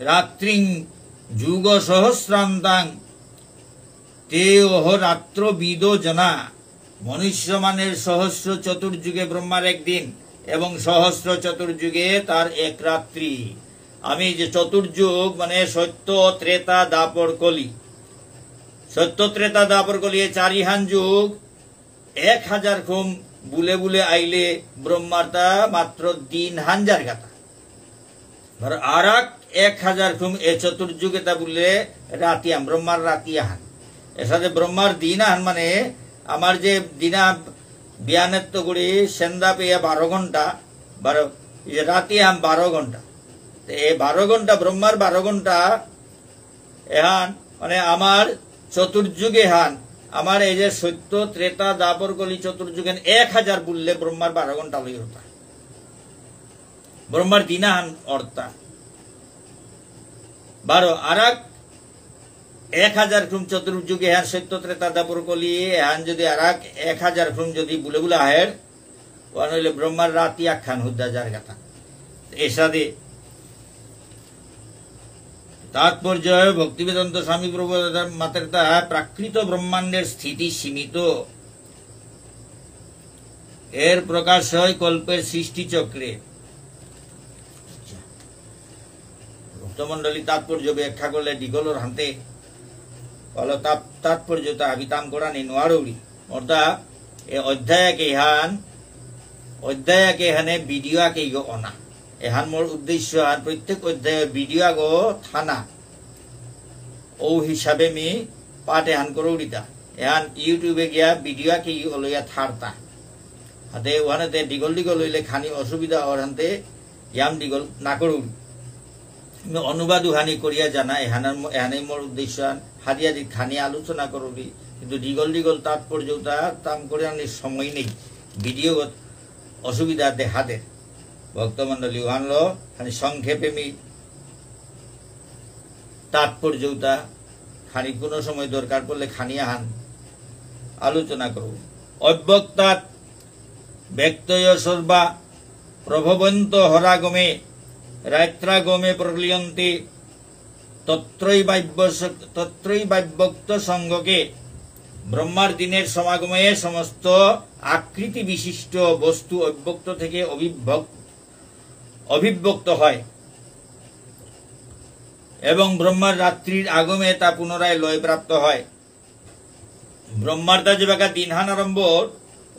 রাত্রিং যুগ সহস্রান্তাং তে অহরাত্রবিদো জনা। মনুষ্য মানের সহস্র চতুর্যুগে ব্রহ্মার একদিন এবং সহস্র চতুর্যুগে তার এক রাত্রি। আমি যে চতুর্যুগ মানে সত্য, ত্রেতা, দ্বাপর, কলি, সত্য, ত্রেতা, দ্বাপর, কলি এ চারিহান যুগ এক হাজার খুম বুলে বুলে আইলে ব্রহ্মারতা মাত্র দিন হান যারগাতা। ধর আরাক এক হাজার খুম এ চতুর্যুগ এতা বুললে রাতি আহান, ব্রহ্মার রাতি আহান। এসাদে ব্রহ্মার দিন আহান মানে আমার যে দিনা বিয়ানেত্ত গুড়ি সেন্দা পেয়া বারো ঘন্টা, বারো, এই যে রাতি আহান বারো ঘন্টা। তো এই বারো ঘন্টা, ব্রহ্মার বারো ঘন্টা এহান, মানে আমার চতুর্যুগ এহান, আমার এই যে সত্য, ত্রেতা, দ্বাপর, কলি চতুর্যুগ এহান এক হাজার বুললে ব্রহ্মার বারো ঘন্টা লই হতা। ব্রহ্মার দিনাহান অর্থা। বারো, আরাক এক হাজার ক্রম চতুর্যুগে এহান সত্য ত্রেতা দ্বাপর কলি, এহান যদি আর এক, এক হাজার ক্রম যদি বুলে বুলে আহের, ওহান হইলে ব্রহ্মার রাতি আখ্যান হুদ্দা যার গাথা। এসাদে তাৎপর্য, ভক্তিবেদান্ত স্বামী প্রভুপাদ মাতের তা প্রাকৃত ব্রহ্মাণ্ডের স্থিতি সীমিত, এর প্রকাশ হয় কল্পের সৃষ্টি চক্রে। ভক্তমণ্ডলী, তাৎপর্য ব্যাখ্যা করলে ডিগলর হানতে বলো তাপ-, তাৎপর্য তা হাবি তাম করানি নোয়ারৌরি। অর্থাৎ এ অধ্যায় কেহান, অধ্যায় কেহানে ভিডিও আকেইগো অনা। এহান মোর উদ্দেশ্য আর প্রত্যেক অধ্যায় ভিডিও আগো থানা। ও হিসাবে মি পাঠ এহান করৌরিতা। এহান YouTube-এ গিয়া ভিডিও আকেই অলইয়া থারতা। হাতে ওহানেতে ডিগল ডিগল হইলে খানি অসুবিধা অর হানতে ইয়াম ডিগল না করুন। কিন্তু অনুবাদ উহানি করিয়া জানা, এহানার ম-, এহানেই মোর উদ্দেশ্য আন, হাদি হাদি খানি আলোচনা করুরি। কিন্তু ডিগল ডিগল তাৎপর্য তা তাম করে আনি সময় নেই। ভিডিওগত অসুবিধা দেহাদের। ভক্তমণ্ডলী, উহানলো খানি সংক্ষেপে মি তাৎপর্য তা খানি কোনো সময় দরকার পড়লে খানি আহান আলোচনা করব। অব্যক্তাৎ ব্যক্তয় সর্বা প্রভবন্ত হরাগমে রাত্রাগমে প্রলীয়ন্তে। তত্রৈবাব্য-, তত্রৈবাব্যক্ত সংজ্ঞকে। ব্রহ্মার দিনের সমাগমে সমস্ত আকৃতি বিশিষ্ট বস্তু অব্যক্ত থেকে অভিব্যক-, অভিব্যক্ত হয় এবং ব্রহ্মার রাত্রির আগমে তা পুনরায় লয়প্রাপ্ত হয়। ব্রহ্মার তা যেবাকা দিনহান আরম্ভ অর,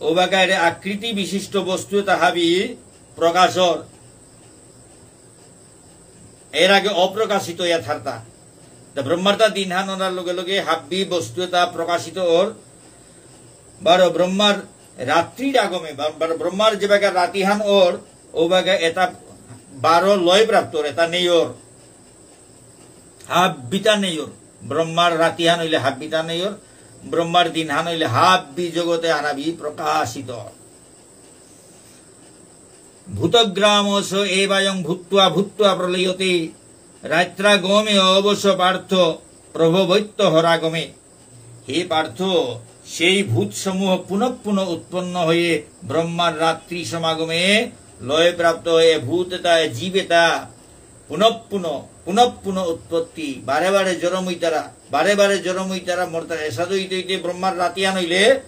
ওবাকা এরে আকৃতি বিশিষ্ট বস্তু তা হাবি প্রকাশ অর। এর আগে অপ্রকাশিত ইয়া থারতা। তা ব্রহ্মার তা দিনহান অনার লগে লগে হাব্বি বস্তু তা প্রকাশিত অর। বারো ব্রহ্মার রাত্রির আগমে, বা-, বারো ব্রহ্মার যেবাকা রাতিহান অর, ওবাকা এতা বারো লয়প্রাপ্ত অর, এতা নেই অর। হাব্বিতা নেই অর। ব্রহ্মার রাতিহান হইলে হাব্বিতা নেই অর, ব্রহ্মার দিনহান হইলে হাব্বি জগতে আনাবি প্রকাশিত অর। ভূতগ্রামস এবায়ং ভূত্বা ভূত্বা প্রলীয়তে রাত্রাগমে অবশ পার্থ প্রভবত্য হরাগমে। হে পার্থ, সেই ভূতসমূহ পুনঃ পুনঃ উৎপন্ন হয়ে ব্রহ্মার রাত্রি সমাগমে লয়প্রাপ্ত হয়ে ভূত এতা, জীব এতা পুনঃ পুনঃ, পুনঃ পুনঃ উৎপত্তি, বারে বারে জরম হইতারা, বারে বারে জরম হইতারা, মরতারা, এসাদে হইতে হইতে ব্রহ্মার রাতিহান হইলে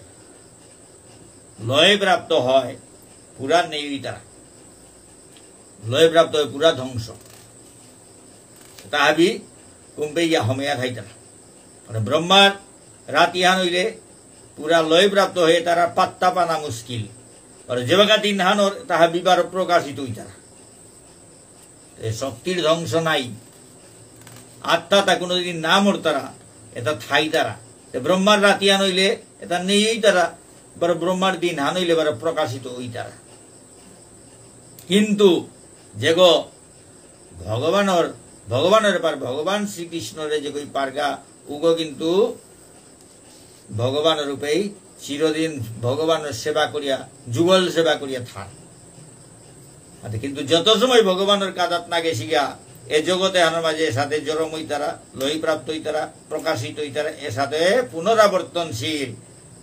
লয়প্রাপ্ত হয়, পুরা নেই হইতারা। লয়প্রাপ্ত হয়, পুরা ধ্বংস। তা হাবি কুম্পে ইয়া হমেয়া থাইতারা। মানে ব্রহ্মার রাতিহান হইলে পুরা লয়প্রাপ্ত হয়ে তারা পাত্তা পানা মুশকিল। আর যেবাকা দিনহান অর, তা হাবি বারো প্রকাশিত হইতারা। এ শক্তির ধ্বংস নাই। আত্মা তা কোনোদিন না মরতারা, এতা থাইতারা। তে ব্রহ্মার রাতিহান হইলে এতা নেই হইতারা, বারো ব্রহ্মার দিনহান হইলে বারো প্রকাশিত হইতারা। কিন্তু যেগো ভগবানর, ভগবানর পার, ভগবান শ্রীকৃষ্ণরে যেগই পারগা, উগো কিন্তু ভগবান রূপেই চিরদিন ভগবানর সেবা করিয়া, যুগল সেবা করিয়া থার। আতে কিন্তু যত সময় ভগবানর কাদাত না গেছিগা, এ জগত এহানর মাঝে এসাদে জরম হইতারা, লয়প্রাপ্ত হইতারা, প্রকাশিত হইতারা, এসাদে পুনরাবর্তনশীল।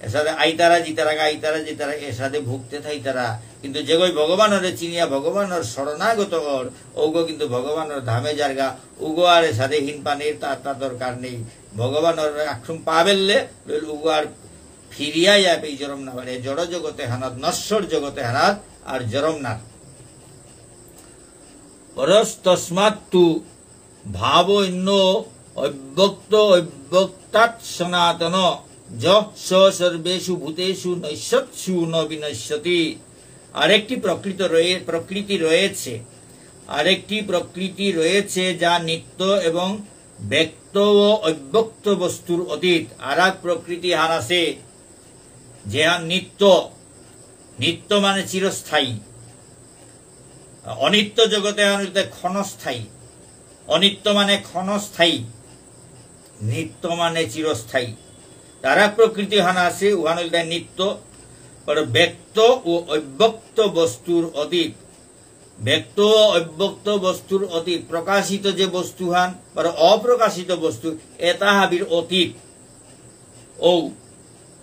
এসাদে আইতারা জিতারা, আইতারা জিতারা, এসাদে ভুগতে থাইতারা। কিন্তু যেগই ভগবানরে চিনিয়া ভগবানর শরণাগত অর, ওগো কিন্তু ভগবানর ধামে যারগা, উগো আর এসাদে হিন পানির তার তা দরকার নেই। ভগবানর আক্ষুম পাবেললে, লইল উগো আর ফিরিয়া ইয়া পেই জরম না পারে। জড় জগতে হানাত, নশ্বর জগতে হানাত, আর জরম না। পরস্তস্মাত্তু ভাবো অন্য অব্যক্ত অব্যক্তাৎ সনাতন, যঃ স সর্বেষু ভূতেষু নৈষ্যৎসু ন বিনশ্যতি। আরেকটি প্রকৃত রয়ে-, প্রকৃতি রয়েছে, আরেকটি প্রকৃতি রয়েছে যা নিত্য এবং ব্যক্ত ও অব্যক্ত বস্তুর অতীত। আর এক প্রকৃতি হান আছে, যেহান নিত্য, নিত্য মানে চিরস্থায়ী। অনিত্য জগতে হান হইতে ক্ষণস্থায়ী। অনিত্য মানে ক্ষণস্থায়ী, নিত্য মানে চিরস্থায়ী। তারা প্রকৃতি হান আছে, উহান হইতে নিত্য, আর ব্যক্ত ও অব্যক্ত বস্তুর অতীত। ব্যক্ত অব্যক্ত বস্তুর অতীত, প্রকাশিত যে বস্তুহান, বারো অপ্রকাশিত বস্তু, এতা হাবির অতীত। ঔ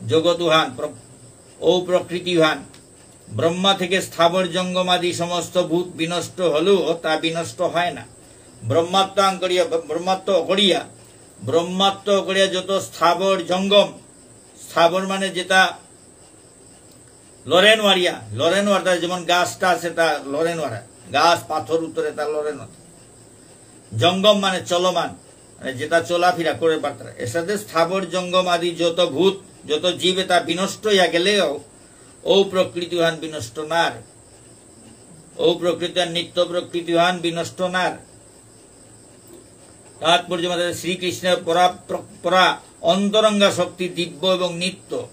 জগতুহান, প্র-, ঔ প্রকৃতিহান, ব্রহ্মা থেকে স্থাবর জঙ্গম আদি সমস্ত ভূত বিনষ্ট হলেও তা বিনষ্ট হয় না। ব্রহ্মাত্ম আঙ্করিয়া, ব্রহ্মাত্ম অকরিয়া, ব্রহ্মাত্ম অকরিয়া যত স্থাবর জঙ্গম, স্থাবর মানে যেতা লড়ে নোয়ারিয়া, লড়ে নোয়ারতা, যেমন গাছটা আছে তা লড়ে নোয়ারা, গাছ পাথর উত্তরে তা লড়ে নোয়ারতা। জঙ্গম মানে চলমান, মানে যেটা চলাফেরা করে পারতারা। এসাদে স্থাবর জঙ্গম আদি যত ভূত, যত জীব এতা বিনষ্ট হইয়া গেলেও ঔ প্রকৃতিহান বিনষ্ট নার। ঔ প্রকৃতিহান নিত্য প্রকৃতিহান বিনষ্ট নার। তাৎপর্য মতে শ্রীকৃষ্ণের পরা, প্র-, পরা অন্তরঙ্গা শক্তি দিব্য এবং নিত্য।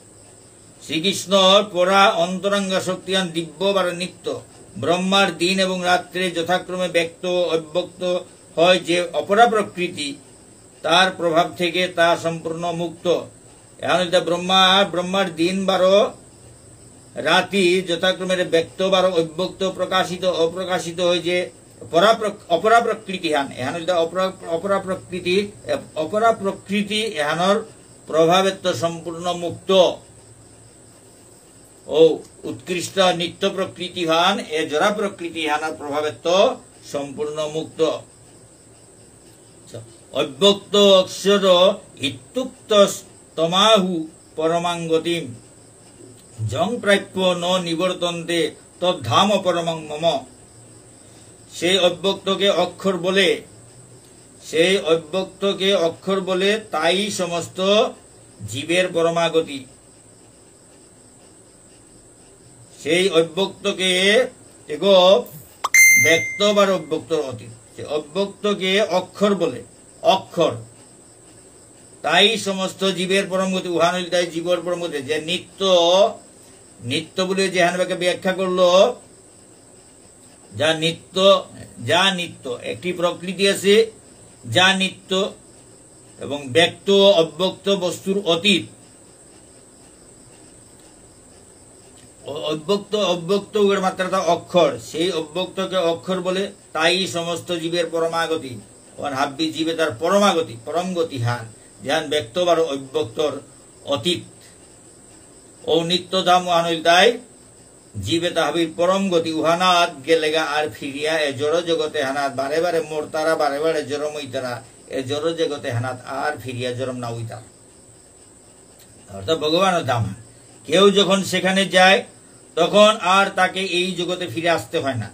শ্রীকৃষ্ণর পরা অন্তরঙ্গা শক্তিহান দিব্য বারো নিত্য। ব্রহ্মার দিন এবং রাত্রে যথাক্রমে ব্যক্ত ও অব্যক্ত হয় যে অপরা প্রকৃতি, তার প্রভাব থেকে তা সম্পূর্ণ মুক্ত। এহান ইলতাই ব্রহ্মা, ব্রহ্মার দিন বারো রাতি যথাক্রমে ব্যক্ত বারো অব্যক্ত, প্রকাশিত, অপ্রকাশিত হয় যে পরা প্র-, অপরা প্রকৃতিহান। এহান ইলতাই অপরা, অপরা প্রকৃতি, এ, অপরা প্রকৃতি এহানর প্রভাবেত্ত সম্পূর্ণ মুক্ত। ঔ উৎকৃষ্ট নিত্য প্রকৃতিহান, এ জড়া প্রকৃতিহানর প্রভাবেত্ত সম্পূর্ণ মুক্ত। অব্যক্ত অক্ষর ইত্যুক্তস্তমাহু পরমাং গতিম। যং প্রাপ্য ন নিবর্তন্তে তদ্ধাম পরমং মম। সেই অব্যক্তকে অক্ষর বলে, সেই অব্যক্তকে অক্ষর বলে, তাই সমস্ত জীবের পরমাগতি। সেই অব্যক্তকে এগো ব্যক্ত বারো অব্যক্তর অতীত। সে অব্যক্তকে অক্ষর বলে, অক্ষর। তাই সমস্ত জীবের পরম গতি, উহান ইলতাই জীবর পরম গতি। যে নিত্য, নিত্য বলে যেহান বাক্যে ব্যাখ্যা করলো, যা নিত্য, যা নিত্য, একটি প্রকৃতি আছে যা নিত্য, এবং ব্যক্ত অব্যক্ত বস্তুর অতীত। অ-, অব্যক্ত, অব্যক্ত উগর মাত্রাতা অক্ষর, সেই অব্যক্তকে অক্ষর বলে, তাই সমস্ত জীবের পরমাগতি। ওহান হাব্বি জীবে তার পরমাগতি, পরম গতিহান, যেহান ব্যক্ত বারো অব্যক্তর অতীত। ঔ নিত্য ধাম ওহান ইলতাই জীবে তা হাবির পরম গতি, উহানাত গেলেগা আর ফিরিয়া এ জড় জগতে হানাত বারে বারে মরতারা, বারে বারে জরম অইতারা, এ জড় জগতে হানাত আর ফিরিয়া জরম না অইতারা। অর্থাৎ ভগবানর ধাম। কেউ যখন সেখানে যায়, তখন আর তাকে এই জগতে ফিরে আসতে হয় না।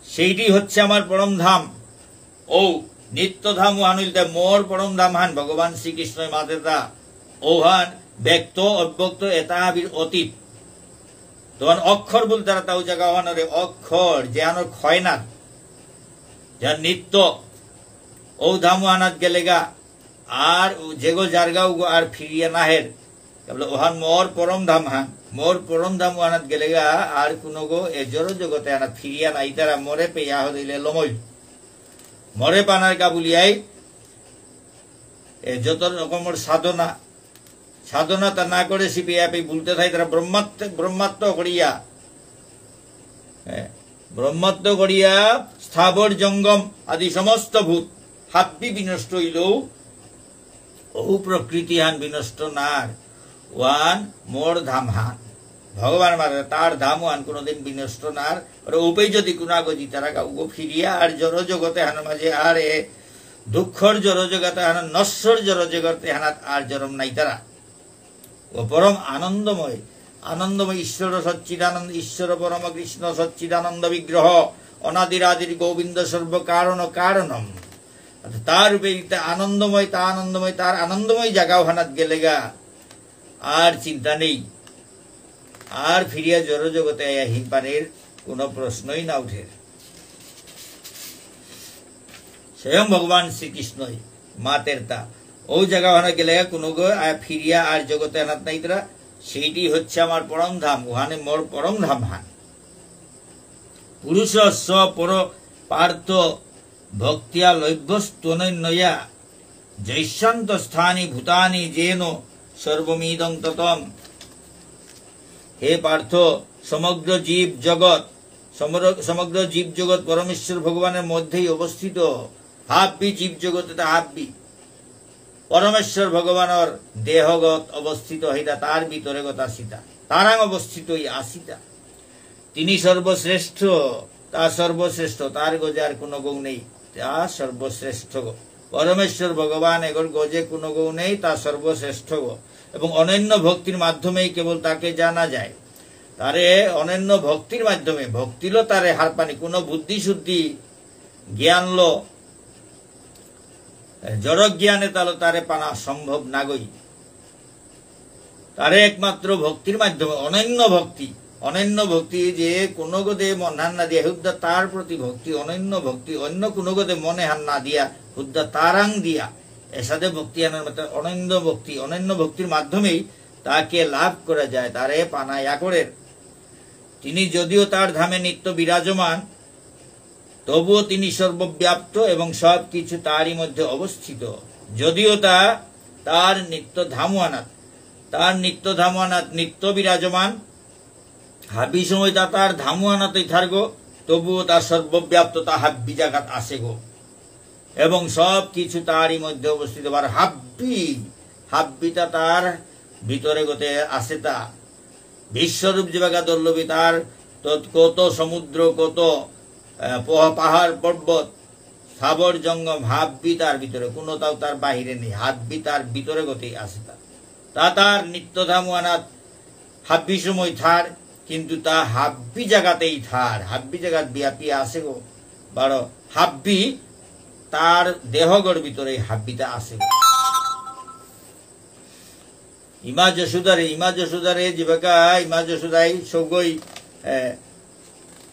সেইটি হচ্ছে আমার পরম ধাম। ঔ নিত্য ধাম ওহান ইলতাই মোর পরম ধাম হান ভগবান শ্রীকৃষ্ণই মাতেরতা। ঔহান ব্যক্ত অব্যক্ত এতা হাবির অতীত। তখন অক্ষর বুলতারা তা ঔ জাগা ওহানরে, অক্ষর যেহানর ক্ষয় না, যেহান নিত্য। ঔ ধাম ওহানাত গেলেগা আর ঔ যেগো যারগা উগো আর ফিরিয়া নাহের। তাহলে ওহান মোর পরম ধাম হান, মোর পরম ধাম ওহানাত গেলেগা আর কুনগো এ জড় জগতে হানাত ফিরিয়া না আইতারা, মোরে পেয়া হদিলে লমই। মোরে পানার কা বুলিয়াই এ যত রকমর সাধনা, সাধনা তা না করে সিপে আপে বুলতে থাইতারা ব্রহ্মাত্ম, ব্রহ্মাত্ম করিয়া। এ, ব্রহ্মাত্ম করিয়া স্থাবর জঙ্গম আদি সমস্ত ভূত হাব্বি বিনষ্ট হইলেও ঔ প্রকৃতি হান বিনষ্ট নার, ওহান মোর ধাম হান। ভগবান মাতে তার ধাম ওহান কোনোদিন বিনষ্ট নার। আর ঔপেই যদি কুনাগো যিতারা গা উগো ফিরিয়া আর জড় জগতে হান মাঝে আর এ দুঃখর জড় জগতে হান নশ্বর জড় জগতে হানাত আর জরম নাইতারা। ও পরম আনন্দময়, আনন্দময় ঈশ্বর সচ্চিদানন্দ, ঈশ্বর পরম কৃষ্ণ সচ্চিদানন্দ বিগ্রহ, অনাদিরাদির গোবিন্দ সর্ব কারণ কারণম। অর্থাৎ তার রূপে ইতে আনন্দময়, তা আনন্দময়, তার আনন্দময় জাগা ওহানাত গেলেগা আর চিন্তা নেই, আর ফিরিয়া জড় জগতে আয়া হিমপানির কোনো প্রশ্নই না উঠের। স্বয়ং ভগবান শ্রীকৃষ্ণই মাতেরতা। ঔ জাগা ওহানাত গেলেগা কুনগো আর ফিরিয়া আর জগতে হানাত নাইতারা, সেইটি হচ্ছে আমার পরম ধাম, ওহানে মোর পরম ধাম হান। পুরুষস্য পর পার্থ ভক্তিয়া লভ্যস্ত্বনন্যয়া, যস্যান্তঃস্থানি ভূতানি যেন সর্বমিদং ততম। হে পার্থ, সমগ্র জীব জগৎ সমগ্র, সমগ্র জীব জগৎ পরমেশ্বর ভগবানের মধ্যেই অবস্থিত। হাব্বি জীব জগতে তা হাব্বি। পরমেশ্বর ভগবানর দেহগত অবস্থিত হইতা, তার ভিতরে গত আসিতা। তারাং অবস্থিত হই আসিতা। তিনি সর্বশ্রেষ্ঠ, তা সর্বশ্রেষ্ঠ, তার গজে আর কোনো গৌ নেই, তা সর্বশ্রেষ্ঠ গো। পরমেশ্বর ভগবান এগর গজে কোনো গৌ নেই, তা সর্বশ্রেষ্ঠ গো। এবং অনন্য ভক্তির মাধ্যমেই কেবল তাকে জানা যায়। তারে অনন্য ভক্তির মাধ্যমে, ভক্তিলো তারে হারপানি, কোনো বুদ্ধি শুদ্ধি, জ্ঞানলো, এ, জড় জ্ঞানে তালো তারে পানা সম্ভব নাগই। তারে একমাত্র ভক্তির মাধ্যমে, অনন্য ভক্তি, অনন্য ভক্তি যে কোনো গদে মন হান না দিয়া হুদ্দা তার প্রতি ভক্তি, অনন্য ভক্তি, অন্য কোনো গদে মনে হান না দিয়া হুদ্দা তারাং দিয়া, এসাদে ভক্তি আনার মতো অনন্য ভক্তি, অনন্য ভক্তির মাধ্যমেই তাকে লাভ করা যায়, তারে পানা ইয়া করে। তিনি যদিও তার ধামে নিত্য বিরাজমান, তবুও তিনি সর্বব্যাপ্ত এবং সব কিছু তারই মধ্যে অবস্থিত। যদিও তা তার নিত্য ধামহানাত, তার নিত্য ধামহানাত নিত্য বিরাজমান, হাবি সময় তা তার ধামহানাতই থারগো, তবুও তার সর্বব্যাপ্ততা হাব্বি জাগাত আসে গো। এবং সব কিছু তারই মধ্যে অবস্থিত। আর হাব্বি, হাব্বিতা তার ভিতরে গতে আসে তা। বিশ্বরূপ যেবাকা দল্লভী তার, তত কত সমুদ্র, কত, আহ, পহ-, পাহাড়, পর্বত, স্থাবর জঙ্গম, হাব্বি তার ভিতরে, কোনোটাও তার বাহিরে নেই, হাব্বি তার ভিতরে গতেই আসে তা। তা তার নিত্য ধামহানাত হাব্বি সময় থার, কিন্তু তা হাব্বি জাগাতেই থার, হাব্বি জাগাত ব্যাপী আসে গো। বারো হাব্বি তার দেহগর ভিতরে হাব্বিতা আসে গো। ইমা যশোদারে, ইমা যশোদারে যেবাকা, ইমা যশোদাই সৌগই, এ,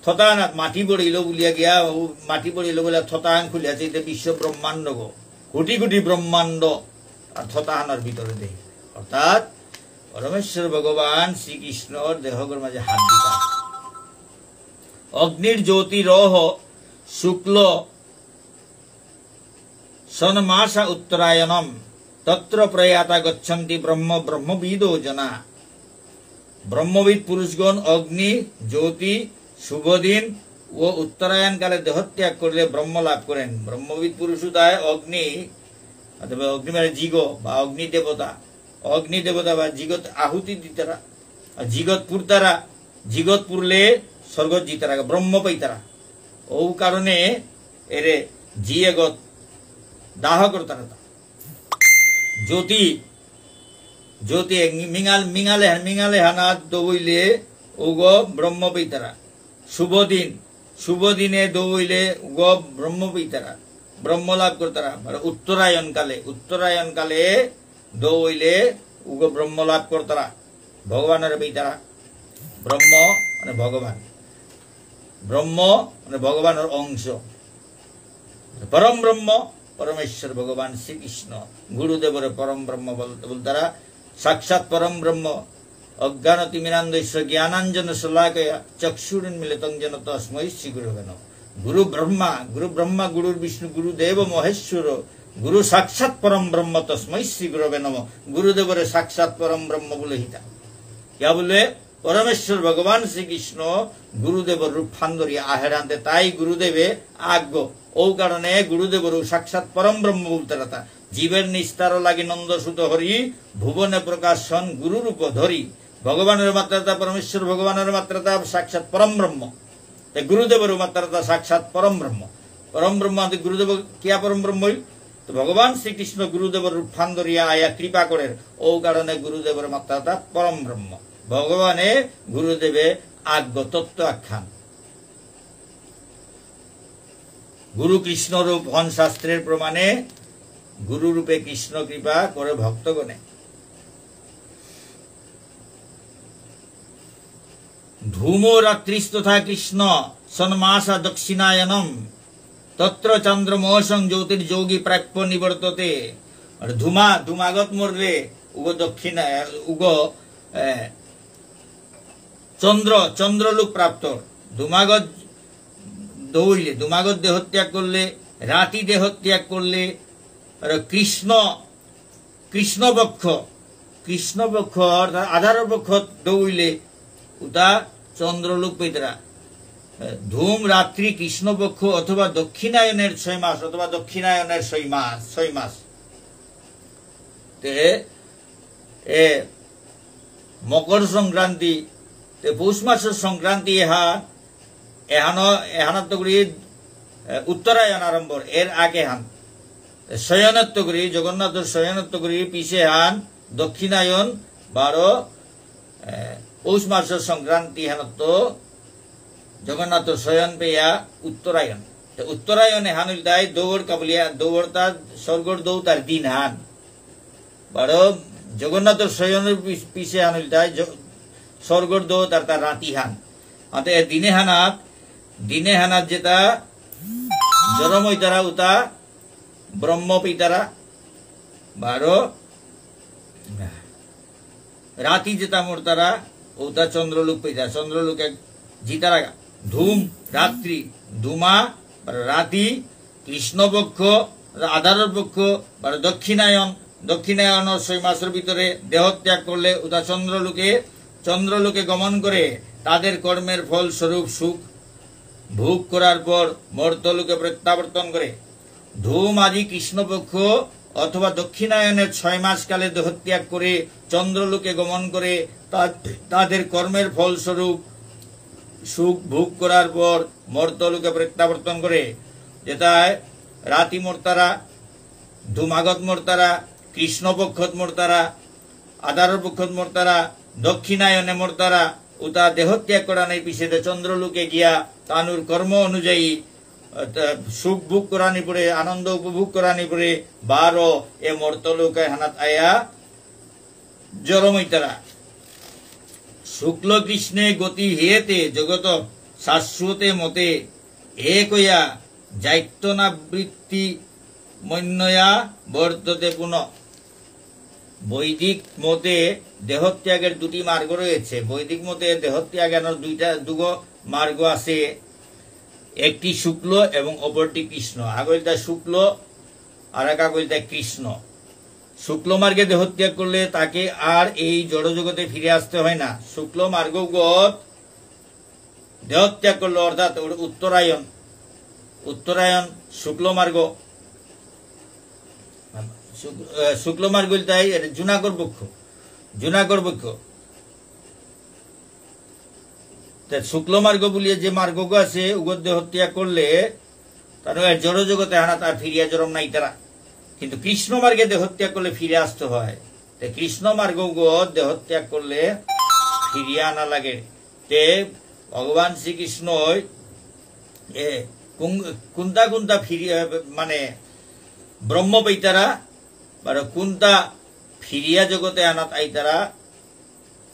থতাহানাত মাটি বড়িল বুলিয়া গিয়া, ও মাটি বড়িল বুলিয়া থতাহান খুলিয়া আছে, এতে বিশ্ব ব্রহ্মাণ্ড গো। কোটি কোটি ব্রহ্মাণ্ড আর থতাহানর ভিতরে দেই। অর্থাৎ পরমেশ্বর ভগবান শ্রীকৃষ্ণর দেহগর মাঝে হাব্বিতা। অগ্নির জ্যোতিরহ শুক্ল সন্মাসা উত্তরায়ণম তত্র প্রয়াতা গচ্ছন্তি ব্রহ্ম ব্রহ্মবিদো জনা। ব্রহ্মবিদ পুরুষগণ অগ্নি, জ্যোতি, শুভদিন ও উত্তরায়ণ কালে দেহত্যাগ করলে ব্রহ্ম লাভ করেন। ব্রহ্মবিদ পুরুষ উদয় অগ্নি, অথবা অগ্নি মানে জিগ বা অগ্নি দেবতা, অগ্নি দেবতা বা জিগত আহুতি দিতারা, আর জিগত পুরতারা, জিগত পুরলে স্বর্গত জিতারা, ব্রহ্ম পাইতারা। ও কারণে এরে জি এগত দাহ করতারা তা। জ্যোতি, জ্যোতি এক মি-, মিঙাল, মিঙালে, মিঙালে হানাত দৌইলে উগ ব্রহ্ম পেইতারা। শুভ দিন, শুভ দিনে দৌইলে উগ ব্রহ্ম পেইতারা, ব্রহ্ম লাভ করতারা। মানে উত্তরায়ণ কালে, উত্তরায়ণ কালে দৌইলে উগ ব্রহ্ম লাভ করতারা, ভগবানরে পেইতারা। ব্রহ্ম মানে ভগবান, ব্রহ্ম মানে ভগবানর অংশ। পরম ব্রহ্ম, পরমেশ্বর ভগবান শ্রীকৃষ্ণ, গুরুদেবরে পরম ব্রহ্ম বল-, বলতারা, সাক্ষাৎ পরম ব্রহ্ম। অজ্ঞানতিমিরান্ধস্য জ্ঞানাঞ্জনশলাকয়া চক্ষুরুন্মীলিতং যেন তস্মৈ শ্রী গুরবে নমঃ। গুরু ব্রহ্মা, গুরু ব্রহ্মা, গুরুর বিষ্ণু, গুরুদেব মহেশ্বর, গুরু সাক্ষাৎ পরম ব্রহ্ম, তস্মৈ শ্রী গুরবে নমঃ। গুরুদেবরে সাক্ষাৎ পরম ব্রহ্ম বুলে হিতা। কিয়া বুলে? পরমেশ্বর ভগবান শ্রীকৃষ্ণ গুরুদেবর রূপহান ধরিয়া আহেরান্তে তাই গুরুদেবে আগ। ও কারণে গুরুদেবর সাক্ষাৎ পরম ব্রহ্ম বুলতারাতা। জীবের নিস্তার লাগি নন্দসুত হরি, ভুবনে প্রকাশ হন গুরু রূপ ধরি। ভগবানর মাততারাতা, পরমেশ্বর ভগবানর মাততারাতা সাক্ষাৎ পরম ব্রহ্ম। তে গুরুদেবর মাততারাতা সাক্ষাৎ পরম ব্রহ্ম। পরম ব্রহ্ম আদি গুরুদেব কিয়া পরম ব্রহ্ম হইল? তো ভগবান শ্রীকৃষ্ণ গুরুদেবর রূপহান ধরিয়া আয়া কৃপা করের। ও কারণে গুরুদেবর মাততারাতা পরম ব্রহ্ম। ভগবানে গুরুদেবে আগ তত্ত্ব আখ্যান। গুরু কৃষ্ণ রূপ হন শাস্ত্রের প্রমাণে, গুরু রূপে কৃষ্ণ কৃপা করে ভক্তগণে। ধূমো রাত্রিস্তথা কৃষ্ণ সন্মাসা দক্ষিণায়নম, তত্র চন্দ্রমোহসং জ্যোতির্যোগী প্রাপ্য নিবর্ততে। আর ধূমা, ধূমাগত মরলে উগ দক্ষিণা, উগ, এ, চন্দ্র, চন্দ্রলোক প্রাপ্ত। ধূমাগত দৌড়লে, ধূমাগত দেহত্যাগ করলে, রাতি দেহত্যাগ করলে, আর কৃষ্ণ, কৃষ্ণপক্ষ, কৃষ্ণপক্ষ অর্থাৎ আধার পক্ষ দৌড়লে উতা চন্দ্রলোক পেতরা। ধূম রাত্রি কৃষ্ণপক্ষ অথবা দক্ষিণায়নের ছয় মাস, অথবা দক্ষিণায়নের ছয় মাস, ছয় মাস। তে এ মকর সংক্রান্তি, তে পৌষ মাসর সংক্রান্তি এহা, এহানো, এহানাত্ত করি, এ, উত্তরায়ণ আরম্ভর, এর আগে হান। এ, শয়নত্ত করি, জগন্নাথর শয়নত্ত করি, পিছে হান, দক্ষিণায়ন, বারো, এ, পৌষ মাসর সংক্রান্তি হানত্ত জগন্নাথর শয়ন পেয়া উত্তরায়ণ। তে উত্তরায়ণ এহান ইলতাই দৌড় কাবুলিয়া, দৌড় তার স্বর্গর দৌ তার দিন হান। বারো জগন্নাথর শয়নর পিছ-, পিছে হান ইলতাই জ-, স্বর্গর দৌ তার তার রাতি হান। আতে এ দিনে হানাত, দিনে হানাত যেতা জরম হইতারা উতা ব্রহ্ম পিতারা। বারো রাতি যেতা মরতারা, ওতা চন্দ্রলোক পেইতা, চন্দ্রলোকে জিতারাগা। ধূম, রাত্রি, ধূমা, রাতি, কৃষ্ণপক্ষ, আধারর পক্ষ, বা দক্ষিণায়ন, দক্ষিণায়নর ছয় মাসর ভিতরে দেহত্যাগ করলে ওতা চন্দ্রলোকে, চন্দ্রলোকে গমন করে, তাদের কর্মের ফলস্বরূপ সুখ ভোগ করার পর মর্তলোকে প্রত্যাবর্তন করে। ধূম আদি কৃষ্ণপক্ষ অথবা দক্ষিণায়নের ছয় মাস কালে দেহত্যাগ করে চন্দ্রলোকে গমন করে তা-, তাদের কর্মের ফলস্বরূপ সুখ ভোগ করার পর মর্তলোকে প্রত্যাবর্তন করে। যেতায় রাতি মর্তারা, ধূমাগত মর্তারা, কৃষ্ণপক্ষত মর্তারা, আধারর পক্ষত মর্তারা, দক্ষিণায়নে মর্তারা, উতা দেহত্যাগ করানি পিছেদে চন্দ্রলোকে গিয়া তানুর কর্ম অনুযায়ী, অর্থাৎ সুখ ভোগ করানি পড়ে, আনন্দ উপভোগ করানি পড়ে, বারো এ মর্তলোকে হানাত আয়া জরমইতারা। শুক্ল কৃষ্ণে গতি হেতে জগত শাশ্বতে মতে একয়া জাত্যনাবৃত্তি মন্যয়া বর্ততে পুনঃ। বৈদিক মতে দেহত্যাগের দুটি মার্গ রয়েছে। বৈদিক মতে দেহত্যাগের দুইটা, দুগো মার্গ আছে, একটি শুক্ল এবং অপরটি কৃষ্ণ। আগ ইলতা শুক্ল, আর এক আগ ইলতা কৃষ্ণ। শুক্ল মার্গে দেহত্যাগ করলে তাকে আর এই জড় জগতে ফিরে আসতে হয় না। শুক্ল মার্গগত দেহত্যাগ করলো, অর্থাৎ ওর উত্তরায়ণ, উত্তরায়ণ শুক্ল মার্গ, শুক-, আহ, শুক্ল মার্গ ইলতাই এর জুনাগর বক্ষ, জুনাগর বক্ষ। তে শুক্ল মার্গ বুলিয়া যে মার্গগ আছে, উগত দেহত্যাগ করলে তার ওই জড় জগতে হানাত আর ফিরিয়া জরম নাইতারা। কিন্তু কৃষ্ণ মার্গে দেহত্যাগ করলে ফিরে আসতে হয়। তে কৃষ্ণ মার্গগ দেহত্যাগ করলে ফিরিয়া আনা লাগে। তে ভগবান শ্রীকৃষ্ণই এ কুন-, কুনতা কুনতা ফিরিয়া, মানে, ব্রহ্ম পেইতারা, বারো কুনতা ফিরিয়া জগতে আনাত আইতারা,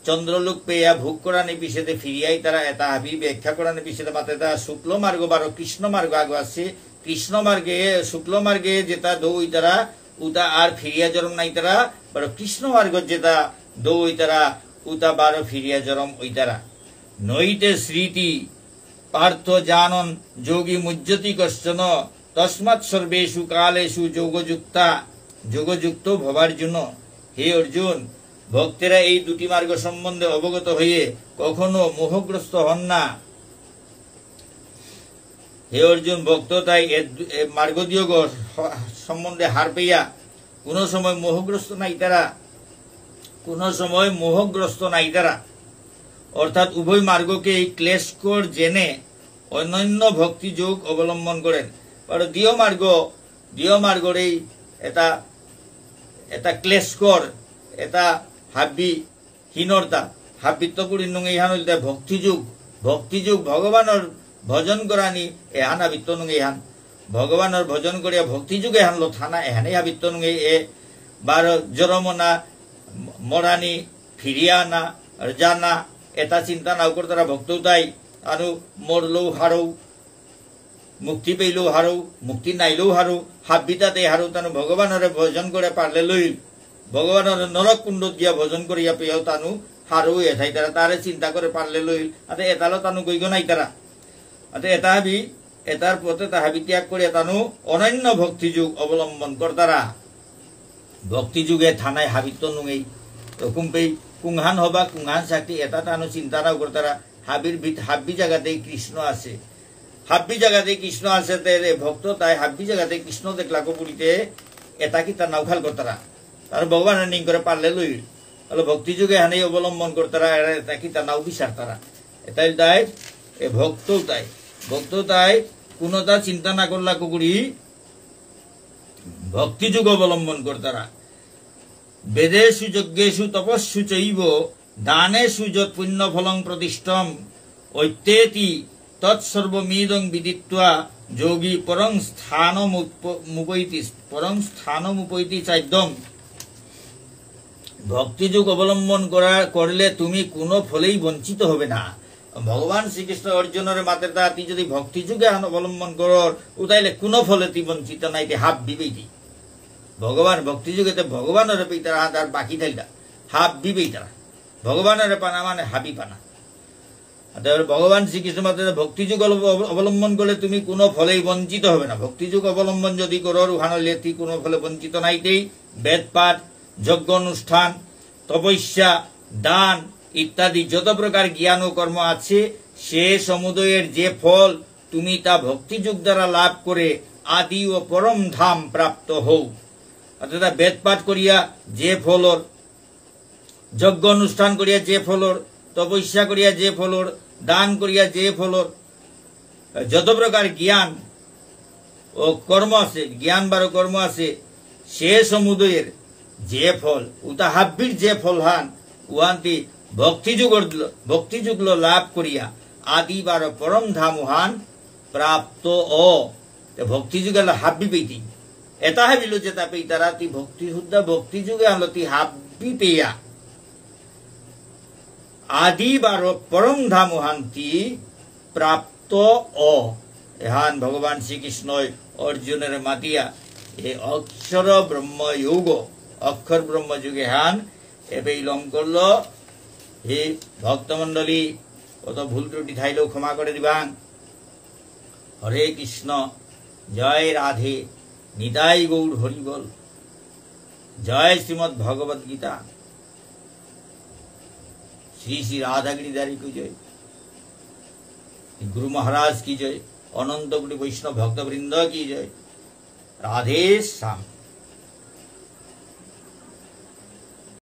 চন্দ্রলোক পেয়া ভোগ করানি পিছেদে ফিরিয়া আইতারা, এতা হাবি ব্যাখ্যা করানি পিছেদে মাতেতা শুক্ল মার্গ বারো কৃষ্ণ মার্গ আগ আছে। কৃষ্ণ মার্গে, শুক্ল মার্গে যেতা দৌ ইতারা, উতা আর ফিরিয়া জরম নাইতারা, বারো কৃষ্ণ মার্গ যেতা দৌ ইতারা, উতা বারো ফিরিয়া জরম ইতারা। নৈতে স্মৃতি পার্থ জানন যোগী মুহ্যতি কশ্চন, তস্মাৎ সর্বেষু কালেষু যোগযুক্তা, যোগযুক্ত ভবার্জুন। হে অর্জুন, ভক্তেরা এই দুটি মার্গ সম্বন্ধে অবগত হয়ে কখনো মোহগ্রস্ত হন না। হে অর্জুন, ভক্ত তাই এ দু-, এ মার্গ দিয়োগ স-, সম্বন্ধে হার পেয়া কোনো সময় মোহগ্রস্ত নাইতারা, কোনো সময় মোহগ্রস্ত নাইতারা। অর্থাৎ উভয় মার্গকেই ক্লেশকর জেনে অনন্য ভক্তিযোগ অবলম্বন করেন। বারো দিয় মার্গ, দিয় মার্গরেই এতা, এতা ক্লেশকর, এতা হাবি হিনরতা, হাবিত্ত পুরি নুঙে ইহান ইলতাই ভক্তিযোগ, ভক্তিযোগ ভগবানর ভজন করানি এহান হাবিত্ত নুঙে ইহান। ভগবানর ভজন করিয়া ভক্তিযোগ এহানলো থানা এহানেই হাবিত্ত নুঙে এ বারো জরমনা, মরানি, ফিরিয়া আনা, আর জানা, এতা চিন্তা নাও করতারা ভক্ত তাই, আনু মরলেও হারৌ, মুক্তি পেইলেও হারৌ, মুক্তি নাইলেও হারৌ, হাবিতাতে হারৌ তানু ভগবানরে ভজন করে পারলে লইল, ভগবানরে নরক কুণ্ডত গিয়া ভজন করিয়া পেয়াও তানু হারৌ এ থাইতারা, তারে চিন্তা করে পারলে লইল, আতে এতালো তানু গইগ নাইতারা। আতে এতা হাবি, এতার পথে তা হাবি ত্যাগ করিয়া তানু অনন্য ভক্তিযোগ অবলম্বন করতারা। ভক্তিযোগে থানায় হাবিত্ত নুঙেই। তো কুম্পেই কুংহান হবা, কুংহান শক্তি এতা তানু চিন্তা নাও করতারা। হাবির ভিত-, হাব্বি জাগাতেই কৃষ্ণ আছে। হাব্বি জাগাতেই কৃষ্ণ আছে, তে রে ভক্ত তাই হাব্বি জাগাতেই কৃষ্ণ দেখলা কো বুলিতে এতা কিতা নাও খাল করতারা। তার ভগবান নিং করে পারলে লই। তাহলে ভক্তি যোগ এহানেই অবলম্বন করতারা, এরা এতা কিতা নাও বিচারতারা। এতাই তাই, এ ভক্ত তাই। ভক্ত তাই কোনোতা চিন্তা না করলা কুকুরি ভক্তি যোগ অবলম্বন করতারা। বেদেষু যজ্ঞেষু তপস্সু চৈব দানেষু যৎ পুণ্যফলং প্রদিষ্টম। অত্যেতি তৎসর্বমিদং বিদিত্বা যোগী পরং স্থানমুপ-, মুপৈতি, পরং স্থানমুপৈতি চাদ্যম। ভক্তিযোগ অবলম্বন করা, করলে তুমি কোনো ফলেই বঞ্চিত হবে না। ভগবান শ্রীকৃষ্ণ অর্জুনরে মাতের তা, "তুই যদি ভক্তিযোগ এহান অবলম্বন করর, উতাইলে কোনো ফলে তুই বঞ্চিত নাই, তুই হাব্বি পেইতি।" ভগবান ভক্তিযোগেতে ভগবানরে পেইতারা, আর বাকি থাইলা হাব্বি পেইতারা। ভগবানরে পানা মানে হাবি পানা। অতএব ভগবান শ্রীকৃষ্ণ মাতের ভক্তিযোগ অবল-, অবলম্বন করলে তুমি কোনো ফলেই বঞ্চিত হবে না। ভক্তিযোগ অবলম্বন যদি করর, উহান হইলে তুই কোনো ফলে বঞ্চিত নাইতেই। বেদপাঠ, যজ্ঞ অনুষ্ঠান, তপস্যা, দান ইত্যাদি যত প্রকার জ্ঞান ও কর্ম আছে, সে সমুদয়ের যে ফল তুমি তা ভক্তিযোগ দ্বারা লাভ করে আদি ও পরম ধাম প্রাপ্ত হও। অর্থাৎ বেদপাঠ করিয়া যে ফলর, যজ্ঞ অনুষ্ঠান করিয়া যে ফলর, তপস্যা করিয়া যে ফলর, দান করিয়া যে ফলর, যত প্রকার জ্ঞান ও কর্ম আছে, জ্ঞান বারো কর্ম আছে, সে সমুদয়ের যে ফল, উতা হাব্বির যে ফল হান, উহান্তি ভক্তিযোগর, ভক্তিযোগলো লাভ করিয়া আদি বারো পরম ধাম উহান প্রাপ্ত অ। তে ভক্তিযোগে আলো হাব্বি পেইতি। এতা হাবিলো যেতা পেইতারা তি ভক্তি হুদ্দা ভক্তিযোগে আলো তি হাব্বি পেয়া। আদি বারো পরম ধাম হান্তি প্রাপ্ত অ। এহান ভগবান শ্রীকৃষ্ণই অর্জুনরে মাতিয়া এ অক্ষর ব্রহ্মযোগ, অক্ষর ব্রহ্মযোগ এহান এবেই লম করল। হে ভক্তমণ্ডলী, কত ভুল ত্রুটি থাইলেও ক্ষমা করে দিবাং। হরে কৃষ্ণ, জয় রাধে, নিতাই গৌর হরিবল, জয় শ্রীমদ্ ভগবত গীতা, শ্রী শ্রী রাধা গিরিধারী কি জয়, গুরু মহারাজ কি জয়, অনন্ত কোটি বৈষ্ণব ভক্তবৃন্দ কি জয়। রাধে শ্যাম।